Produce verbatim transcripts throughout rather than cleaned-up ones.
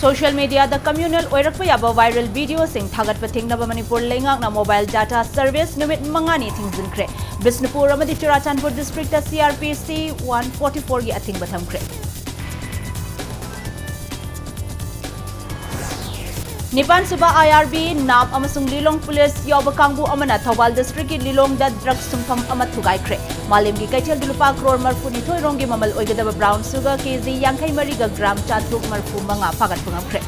Social mediaꯗ communal ꯑꯣꯏꯔꯛꯄ ꯌꯥꯕ viral videoꯁꯤꯡ ꯊꯥꯒꯠꯄ ꯊꯤꯡꯅꯕ ꯃꯅꯤꯄꯨꯔ ꯂꯩꯉꯥꯛꯅ mobile data service ꯅꯨꯃꯤꯠ ꯃꯉꯥꯅꯤ ꯊꯤꯡꯖꯤꯟꯈ꯭ꯔꯦ꯫ ꯕꯤꯁꯅꯨꯄꯨꯔ ꯑꯃꯗꯤ Churachandpur districtꯇ C R P C one forty fourꯒꯤ ꯑꯊꯤꯡꯕ ꯊꯝꯈ꯭ꯔꯦ꯫ ꯅꯤꯄꯥꯟ ꯁꯨꯕ I R B, NAB ꯑꯃꯁꯨꯡ ꯂꯤꯂꯣꯡ police ꯌꯥꯎꯕ ꯀꯥꯡꯕꯨ ꯑꯃꯅ ꯊꯧꯕꯥꯜ districtꯀꯤ ꯂꯤꯂꯣꯡꯗ drug ꯁꯨꯡꯐꯝ ꯑꯃ ꯊꯨꯒꯥꯏꯈ꯭ꯔꯦ꯫ ꯃꯥꯂꯦꯝꯒꯤ ꯀꯩꯊꯦꯜꯗ ꯂꯨꯄꯥ ꯀ꯭ꯔꯣꯔ ꯃꯔꯤꯐꯨꯅꯤꯊꯣꯏ ꯔꯣꯝꯒꯤ ꯃꯃꯜ ꯑꯣꯏꯒꯗꯕ brown sugar K G ꯌꯥꯡꯈꯩ ꯃꯔꯤꯒ gram ꯆꯥꯇ꯭ꯔꯨꯛ ꯃꯔꯤꯐꯨ ꯃꯉꯥ ꯐꯥꯒꯠꯄ ꯉꯝꯈ꯭ꯔꯦ꯫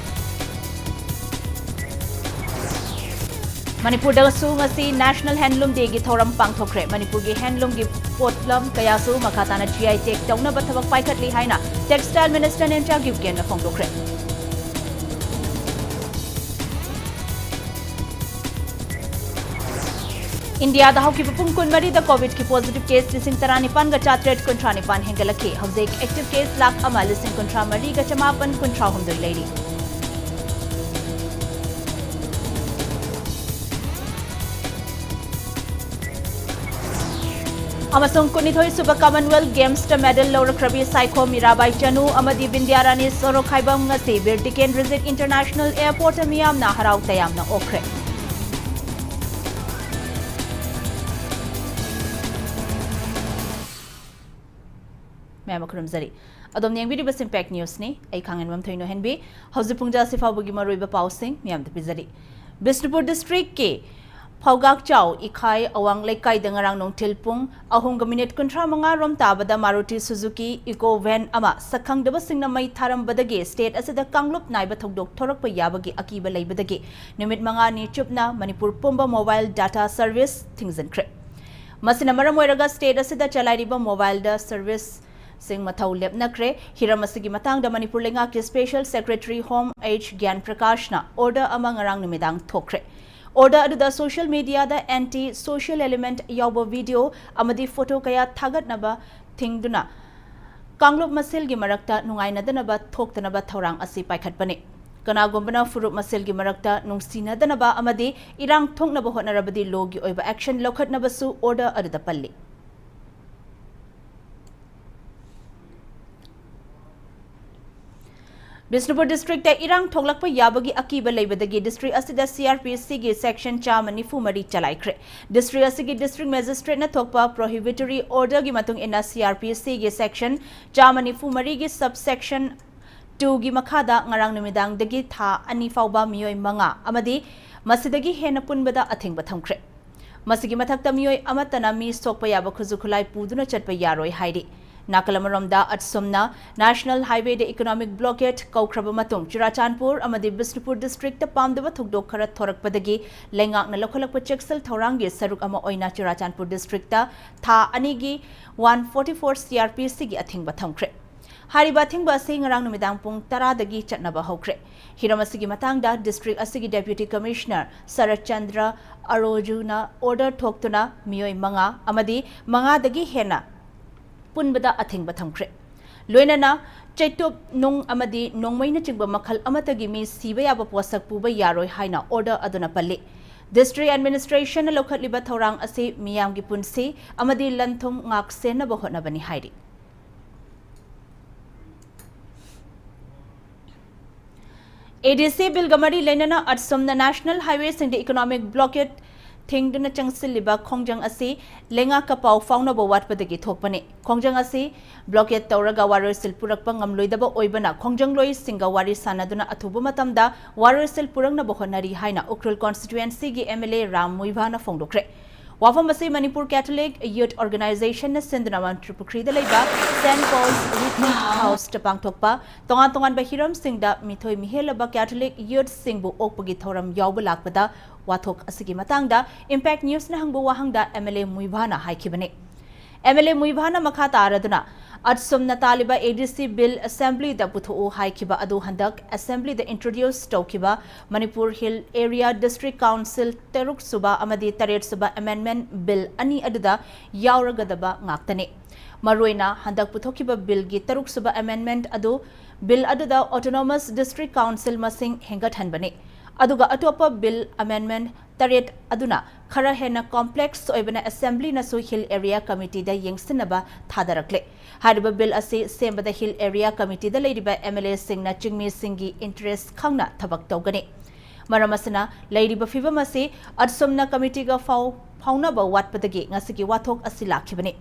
ꯃꯅꯤꯄꯨꯔꯗꯁꯨ ꯉꯁꯤ National Handloom Dayꯒꯤ ꯊꯧꯔꯝ ꯄꯥꯡꯊꯣꯛꯈ꯭ꯔꯦ꯫ ꯃꯅꯤꯄꯨꯔꯒꯤ handloomꯒꯤ ꯄꯣꯠꯂꯝ ꯀꯌꯥꯁꯨ ꯃꯈꯥ ꯇꯥꯅ G I tag ꯇꯧꯅꯕ ꯊꯕꯛ ꯄꯥꯏꯈꯠꯂꯤ ꯍꯥꯏꯅ Textile Minister ꯅꯦꯟꯆꯥ ꯀꯤꯞꯒꯦꯟꯅ ꯐꯣꯡꯗꯣꯛꯈ꯭ꯔꯦ꯫ ꯏꯟꯗꯤꯌꯥꯗ ꯍꯧꯈꯤꯕ ꯄꯨꯡ ꯀꯨꯟꯃꯔꯤꯗ COVIDꯀꯤ positive case ꯂꯤꯁꯤꯡ ꯇꯔꯥꯅꯤꯄꯥꯟꯒ ꯆꯥꯇ꯭ꯔꯦꯠ ꯀꯨꯟꯊ꯭ꯔꯥ ꯅꯤꯄꯥꯟ ꯍꯦꯟꯒꯠꯂꯛꯈꯤ꯫ ꯍꯧꯖꯤꯛ active case ꯂꯥꯈ ꯑꯃ ꯂꯤꯁꯤꯡ ꯀꯨꯟꯊ꯭ꯔꯥ ꯃꯔꯤꯒ ꯆꯃꯥꯄꯟ ꯀꯨꯟꯊ꯭ꯔꯥ ꯍꯨꯝꯗꯣꯏ ꯂꯩꯔꯤ꯫ ꯑꯃꯁꯨꯡ ꯀꯨꯟꯅꯤꯊꯣꯏ ꯁꯨꯕ Commonwealth Gamesꯇ medal ꯂꯧꯔꯛꯈ꯭ꯔꯕꯤ ꯁꯥꯏꯈꯣꯝ ꯃꯤꯔꯥꯕꯥꯏ ꯆꯅꯨ ꯑꯃꯗꯤ ꯕꯤꯟꯗ꯭ꯌꯥꯔꯥꯅꯤ ꯁꯣꯔꯣꯈꯥꯏꯕꯝ ꯉꯁꯤ ꯕꯤꯔ ꯇꯤꯀꯦꯟꯗ꯭ꯔꯖꯤꯠ International Airportꯇ ꯃꯤꯌꯥꯝꯅ ꯍꯔꯥꯎ ꯇꯌꯥꯝꯅ ꯑꯣꯛꯈ꯭ꯔꯦ꯫ ꯃꯌꯥꯝ ꯈꯨꯔꯨꯝꯖꯔꯤ꯫ ꯑꯗꯣꯝꯅ ꯌꯦꯡꯕꯤꯔꯤꯕꯁꯤ Impact Newsꯅꯤ꯫ ꯑꯩ ꯈꯥꯡꯉꯦꯟꯕꯝ ꯊꯣꯏꯅꯣ ꯍꯦꯟꯕꯤ꯫ ꯍꯧꯖꯤꯛ ꯄꯨꯡ ꯇꯔꯥꯁꯤ ꯐꯥꯎꯕꯒꯤ ꯃꯔꯨꯑꯣꯏꯕ ꯄꯥꯎꯁꯤꯡ ꯃꯌꯥꯝꯗ ꯄꯤꯖꯔꯤ꯫ ꯕꯤꯁꯅꯨꯄꯨꯔ districtꯀꯤ ꯐꯧꯒꯥꯛꯆꯥꯎ ꯏꯈꯥꯏ ꯑꯋꯥꯡ ꯂꯩꯀꯥꯏꯗ ꯉꯔꯥꯡ ꯅꯨꯡꯊꯤꯜ ꯄꯨꯡ ꯑꯍꯨꯝꯒ minute ꯀꯨꯟꯊ꯭ꯔꯥ ꯃꯉꯥ ꯔꯣꯝ ꯇꯥꯕꯗ Maruti Suzuki Eeco van ꯑꯃ ꯁꯛꯈꯪꯗꯕꯁꯤꯡꯅ ꯃꯩ ꯊꯥꯔꯝꯕꯗꯒꯤ state ꯑꯁꯤꯗ ꯀꯥꯡꯂꯨꯞ ꯅꯥꯏꯕ ꯊꯧꯗꯣꯛ ꯊꯣꯔꯛꯄ ꯌꯥꯕꯒꯤ ꯑꯀꯤꯕ ꯂꯩꯕꯗꯒꯤ ꯅꯨꯃꯤꯠ ꯃꯉꯥꯅꯤ ꯆꯨꯞꯅ ꯃꯅꯤꯄꯨꯔ ꯄꯨꯝꯕ mobile data service ꯊꯤꯡꯖꯤꯟꯈ꯭ꯔꯦ꯫ ꯃꯁꯤꯅ ꯃꯔꯝ ꯑꯣꯏꯔꯒ state ꯑꯁꯤꯗ ꯆꯂꯥꯏꯔꯤꯕ mobile data service ꯁꯤꯡ ꯃꯊꯧ ꯂꯦꯞꯅꯈ꯭ꯔꯦ꯫ ꯍꯤꯔꯝ ꯑꯁꯤꯒꯤ ꯃꯇꯥꯡꯗ ꯃꯅꯤꯄꯨꯔ ꯂꯩꯉꯥꯛꯀꯤ Special Secretary Home H ꯒ꯭ꯌꯥꯟ ꯄ꯭ꯔꯀꯥꯁꯅ order ꯑꯃ ꯉꯔꯥꯡ ꯅꯨꯃꯤꯗꯥꯡ ꯊꯣꯛꯈ꯭ꯔꯦ꯫ Order ꯑꯗꯨꯗ social mediaꯗ anti social element ꯌꯥꯎꯕ video ꯑꯃꯗꯤ photo ꯀꯌꯥ ꯊꯥꯒꯠꯅꯕ ꯊꯤꯡꯗꯨꯅ ꯀꯥꯡꯂꯨꯞ ꯃꯁꯦꯜꯒꯤ ꯃꯔꯛꯇ ꯅꯨꯡꯉꯥꯏꯅꯗꯅꯕ ꯊꯣꯛꯇꯅꯕ ꯊꯧꯔꯥꯡ ꯑꯁꯤ ꯄꯥꯏꯈꯠꯄꯅꯤ꯫ ꯀꯅꯥꯒꯨꯝꯕꯅ ꯐꯨꯔꯨꯞ ꯃꯁꯦꯜꯒꯤ ꯃꯔꯛꯇ ꯅꯨꯡꯁꯤꯅꯗꯅꯕ ꯑꯃꯗꯤ ꯏꯔꯥꯡ ꯊꯣꯛꯅꯕ ꯍꯣꯠꯅꯔꯕꯗꯤ lawꯒꯤ ꯑꯣꯏꯕ action ꯂꯧꯈꯠꯅꯕꯁꯨ order ꯑꯗꯨꯗ ꯄꯜꯂꯤ꯫ ꯕꯤꯁꯅꯨꯄꯨꯔ ꯗꯤꯁꯇ꯭ꯔꯤꯛꯇ ꯏꯔꯥꯡ ꯊꯣꯛꯂꯛꯄ ꯌꯥꯕꯒꯤ ꯑꯀꯤꯕ ꯂꯩꯕꯗꯒꯤ ꯗꯤꯁꯇ꯭ꯔꯤꯛ ꯑꯁꯤꯗ ꯁꯤ ꯑꯥꯔ ꯄꯤ ꯁꯤꯒꯤ ꯁꯦꯛꯁꯟ ꯆꯥꯝꯃ ꯅꯤꯐꯨ ꯃꯔꯤ ꯆꯂꯥꯏꯈ꯭ꯔꯦ꯫ ꯗꯤꯁꯇ꯭ꯔꯤꯛ ꯑꯁꯤꯒꯤ ꯗꯤꯁꯇ꯭ꯔꯤꯛ ꯃꯦꯖꯤꯁꯇ꯭ꯔꯦꯠꯅ ꯊꯣꯛꯄ ꯄ꯭ꯔꯣꯍꯤꯕꯤꯇꯣꯔꯤ ꯑꯣꯔꯗꯔꯒꯤ ꯃꯇꯨꯡ ꯏꯟꯅ ꯁꯤ ꯑꯥꯔ ꯄꯤ ꯁꯤꯒꯤ ꯁꯦꯛꯁꯟ ꯆꯥꯝꯃ ꯅꯤꯐꯨ ꯃꯔꯤꯒꯤ ꯁꯕ ꯁꯦꯛꯁꯟ ꯇꯨꯒꯤ ꯃꯈꯥꯗ ꯉꯔꯥꯡ ꯅꯨꯃꯤꯗꯥꯡꯗꯒꯤ ꯊꯥ ꯑꯅꯤ ꯐꯥꯎꯕ ꯃꯤꯑꯣꯏ ꯃꯉꯥ ꯑꯃꯗꯤ ꯃꯁꯤꯗꯒꯤ ꯍꯦꯟꯅ ꯄꯨꯟꯕꯗ ꯑꯊꯤꯡꯕ ꯊꯝꯈ꯭ꯔꯦ꯫ ꯃꯁꯤꯒꯤ ꯃꯊꯛꯇ ꯃꯤꯑꯣꯏ ꯑꯃꯠꯇꯅ ꯃꯤ ꯁꯣꯛꯄ ꯌꯥꯕ ꯈꯨꯠꯁꯨ ꯈꯨꯠꯂꯥꯏ ꯄꯨꯗꯨꯅ ꯆꯠꯄ ꯌꯥꯔꯣꯏ ꯍꯥꯏꯔꯤ꯫ ꯅꯥꯀꯜ ꯑꯃꯔꯣꯝꯗ, ꯑꯁꯣꯝꯅ ꯅꯦꯁꯅꯦꯜ ꯍꯥꯏꯋꯦꯗ ꯏꯀꯣꯅꯣꯃꯤꯛ ꯕ꯭ꯂꯣꯀꯦꯗ ꯀꯧꯈ꯭ꯔꯕ ꯃꯇꯨꯡ, ꯆꯨꯔꯥꯆꯥꯟꯄꯨꯔ ꯑꯃꯗꯤ ꯕꯤꯁꯅꯨꯄꯨꯔ ꯗꯤꯁꯇ꯭ꯔꯤꯛꯇ ꯄꯥꯝꯗꯕ ꯊꯧꯗꯣꯛ ꯈꯔ ꯊꯣꯔꯛꯄꯗꯒꯤ ꯂꯩꯉꯥꯛꯅ ꯂꯧꯈꯠꯂꯛꯄ ꯆꯦꯛꯁꯤꯜ ꯊꯧꯔꯥꯡꯒꯤ ꯁꯔꯨꯛ ꯑꯃ ꯑꯣꯏꯅ ꯆꯨꯔꯥꯆꯥꯟꯄꯨꯔ ꯗꯤꯁꯇ꯭ꯔꯤꯛꯇ ꯊꯥ ꯑꯅꯤꯒꯤ one forty for C R P ꯁꯤꯒꯤ ꯑꯊꯤꯡꯕ ꯊꯝꯈ꯭ꯔꯦ꯫ ꯍꯥꯏꯔꯤꯕ ꯑꯊꯤꯡꯕ ꯑꯁꯤ ꯉꯔꯥꯡ ꯅꯨꯃꯤꯗꯥꯡ ꯄꯨꯡ ꯇꯔꯥꯗꯒꯤ ꯆꯠꯅꯕ ꯍꯧꯈ꯭ꯔꯦ꯫ ꯍꯤꯔꯝ ꯑꯁꯤꯒꯤ ꯃꯇꯥꯡꯗ ꯗꯤꯁꯇ꯭ꯔꯤꯛ ꯑꯁꯤꯒꯤ ꯗꯦꯄ꯭ꯌꯨꯇꯤ ꯀꯃꯤꯁꯅꯔ ꯁꯔꯠ ꯆꯟꯗ꯭ꯔ ꯑꯔꯣꯖꯨꯅ ꯑꯣꯔꯗꯔ ꯊꯣꯛꯇꯨꯅ ꯃꯤꯑꯣꯏ ꯃꯉꯥ ꯑꯃꯗꯤ ꯃꯉꯥꯗꯒꯤ ꯍꯦꯟꯅ ꯄꯨꯟꯕꯗ ꯑꯊꯤꯡꯕ ꯊꯝꯈ꯭ꯔꯦ꯫ ꯂꯣꯏꯅꯅ ꯆꯩꯇꯨꯞ, ꯅꯨꯡ ꯑꯃꯗꯤ ꯅꯣꯡꯃꯩꯅꯆꯤꯡꯕ ꯃꯈꯜ ꯑꯃꯠꯇꯒꯤ ꯃꯤ ꯁꯤꯕ ꯌꯥꯕ ꯄꯣꯠꯁꯛ ꯄꯨꯕ ꯌꯥꯔꯣꯏ ꯍꯥꯏꯅ ꯑꯣꯔꯗꯔ ꯑꯗꯨꯅ ꯄꯜꯂꯤ꯫ ꯗꯤꯁꯇ꯭ꯔꯤꯛ ꯑꯦꯗꯃꯤꯅꯤꯁꯇ꯭ꯔꯦꯁꯟꯅ ꯂꯧꯈꯠꯂꯤꯕ ꯊꯧꯔꯥꯡ ꯑꯁꯤ ꯃꯤꯌꯥꯝꯒꯤ ꯄꯨꯟꯁꯤ ꯑꯃꯗꯤ ꯂꯟ-ꯊꯨꯝ ꯉꯥꯛ-ꯁꯦꯟꯅꯕ ꯍꯣꯠꯅꯕꯅꯤ ꯍꯥꯏꯔꯤ꯫ ꯑꯦ ꯗꯤ ꯁꯤ ꯕꯤꯜꯒ ꯃꯔꯤ ꯂꯩꯅꯅ ꯑꯁꯣꯝꯅ ꯅꯦꯁꯅꯦꯜ ꯍꯥꯏꯋꯦꯁꯤꯡꯗ ꯏꯀꯣꯅꯣꯃꯤꯛ ꯕ꯭ꯂꯣꯀꯦꯗ ꯊꯤꯡꯗꯨꯅ ꯆꯪꯁꯤꯜꯂꯤꯕ ꯈꯣꯡꯖꯪ ꯑꯁꯤ ꯂꯩꯉꯥꯛꯀ ꯄꯥꯎ ꯐꯥꯎꯅꯕ ꯋꯥꯠꯄꯗꯒꯤ ꯊꯣꯛꯄꯅꯤ꯫ ꯈꯣꯡꯖꯪ ꯑꯁꯤ ꯕ꯭ꯂꯣꯀꯦꯗ ꯇꯧꯔꯒ ꯋꯥꯔꯣꯏꯁꯤꯜ ꯄꯨꯔꯛꯄ ꯉꯝꯂꯣꯏꯗꯕ ꯑꯣꯏꯕꯅ ꯈꯣꯡꯖꯪꯂꯣꯏꯁꯤꯡꯒ ꯋꯥꯔꯤ ꯁꯥꯟꯅꯗꯨꯅ ꯑꯊꯨꯕ ꯃꯇꯝꯗ ꯋꯥꯔꯣꯏꯁꯤꯜ ꯄꯨꯔꯛꯅꯕ ꯍꯣꯠꯅꯔꯤ ꯍꯥꯏꯅ ꯎꯈ꯭ꯔꯨꯜ ꯀꯣꯟꯁꯇꯤꯇ꯭ꯋꯦꯟꯁꯤꯒꯤ ꯑꯦꯝ ꯑꯦꯜ ꯑꯦ ꯔꯥꯝ ꯃꯨꯏꯚꯥꯅ ꯐꯣꯡꯗꯣꯛꯈ꯭ꯔꯦ꯫ ꯋꯥꯐꯝ ꯑꯁꯤ ꯃꯅꯤꯄꯨꯔ ꯀꯦꯊꯣꯂꯤꯛ ꯌꯨꯊ ꯑꯣꯔꯒꯅꯥꯏꯖꯦꯁꯟꯅ ꯁꯤꯟꯗꯨꯅ ꯃꯟꯇ꯭ꯔꯤ ꯄꯨꯈ꯭ꯔꯤꯗ ꯂꯩꯕ ꯁꯦꯟꯠ ꯄꯣꯜꯁ ꯔꯤꯊꯝ ꯍꯥꯎꯁꯇ ꯄꯥꯡꯊꯣꯛꯄ ꯇꯣꯉꯥꯟ ꯇꯣꯉꯥꯟꯕ ꯍꯤꯔꯝꯁꯤꯡꯗ ꯃꯤꯊꯣꯏ ꯃꯤꯍꯦꯜꯂꯕ ꯀꯦꯊꯣꯂꯤꯛ ꯌꯨꯊꯁꯤꯡꯕꯨ ꯑꯣꯛꯄꯒꯤ ꯊꯧꯔꯝ ꯌꯥꯎꯕ ꯂꯥꯛꯄꯗ ꯋꯥꯊꯣꯛ ꯑꯁꯤꯒꯤ ꯃꯇꯥꯡꯗ ꯏꯝꯄꯦꯛ ꯅ꯭ꯌꯨꯁꯅ ꯍꯪꯕ ꯋꯥꯍꯪꯗ ꯑꯦꯝ ꯑꯦꯜ ꯑꯦ ꯃꯨꯏꯚꯥꯅ ꯍꯥꯏꯈꯤꯕꯅꯤ꯫ ꯑꯦꯝ ꯑꯦꯜ ꯑꯦ ꯃꯨꯏꯚꯥꯅ ꯃꯈꯥ ꯇꯥꯔꯗꯨꯅ, ꯑꯁꯣꯝꯅ ꯇꯥꯜꯂꯤꯕ ꯑꯦ ꯗꯤ ꯁꯤ ꯕꯤꯜ ꯑꯦꯁꯦꯝꯕ꯭ꯂꯤꯗ ꯄꯨꯊꯣꯛꯎ ꯍꯥꯏꯈꯤꯕ ꯑꯗꯨ ꯍꯟꯗꯛ ꯑꯦꯁꯦꯝꯕ꯭ꯂꯤꯗ ꯏꯟꯇ꯭ꯔꯣꯗ꯭ꯌꯨꯁ ꯇꯧꯈꯤꯕ Manipur hill area district council ꯇꯔꯨꯛ ꯁꯨꯕ ꯑꯃꯗꯤ ꯇꯔꯦꯠ ꯁꯨꯕ ꯑꯦꯃꯦꯟꯗꯃꯦꯟꯠ ꯕꯤꯜ ꯑꯅꯤ ꯑꯗꯨꯗ ꯌꯥꯎꯔꯒꯗꯕ ꯉꯥꯛꯇꯅꯤ꯫ ꯃꯔꯨꯑꯣꯏꯅ ꯍꯟꯗꯛ ꯄꯨꯊꯣꯛꯈꯤꯕ ꯕꯤꯜꯒꯤ ꯇꯔꯨꯛ ꯁꯨꯕ ꯑꯦꯃꯦꯟꯗꯃꯦꯟꯠ ꯑꯗꯨ ꯕꯤꯜ ꯑꯗꯨꯗ ꯑꯣꯇꯣꯅꯣꯃꯁ ꯗꯤꯁꯇ꯭ꯔꯤꯛ ꯀꯥꯎꯟꯁꯤꯜ ꯃꯁꯤꯡ ꯍꯦꯟꯒꯠꯍꯟꯕꯅꯤ꯫ ꯑꯗꯨꯒ ꯑꯇꯣꯞꯄ ꯕꯤꯜ ꯑꯦꯃꯦꯟꯗꯃꯦꯟꯠ ꯇꯔꯦꯠ ꯑꯗꯨꯅ ꯈꯔ ꯍꯦꯟꯅ ꯀꯣꯝꯄ꯭ꯂꯦꯛꯁ ꯑꯣꯏꯕꯅ ꯑꯦꯁꯦꯝꯕ꯭ꯂꯤꯅꯁꯨ ꯍꯤꯜ ꯑꯦꯔꯤꯌꯥ ꯀꯃꯤꯇꯤꯗ ꯌꯦꯡꯁꯤꯟꯅꯕ ꯊꯥꯗꯔꯛꯂꯦ꯫ ꯍꯥꯏꯔꯤꯕ ꯕꯤꯜ ꯑꯁꯤ ꯁꯦꯝꯕꯗ ꯍꯤꯜ ꯑꯦꯔꯤꯌꯥ ꯀꯃꯤꯇꯤꯗ ꯂꯩꯔꯤꯕ ꯑꯦꯝ ꯑꯦꯜ ꯑꯦꯁꯤꯡꯅ ꯆꯤꯡꯃꯤꯁꯤꯡꯒꯤ ꯏꯟꯇꯔꯦꯁ ꯈꯪꯅ ꯊꯕꯛ ꯇꯧꯒꯅꯤ꯫ ꯃꯔꯝ ꯑꯁꯤꯅ ꯂꯩꯔꯤꯕ ꯐꯤꯚꯝ ꯑꯁꯤ ꯑꯠꯁꯨꯝꯅ ꯀꯃꯤꯇꯤꯒ ꯐꯥꯎ-, ꯐꯥꯎꯅꯕ ꯋꯥꯠꯄꯗꯒꯤ ꯉꯁꯤꯒꯤ ꯋꯥꯊꯣꯛ ꯑꯁꯤ ꯂꯥꯛꯈꯤꯕꯅꯤ꯫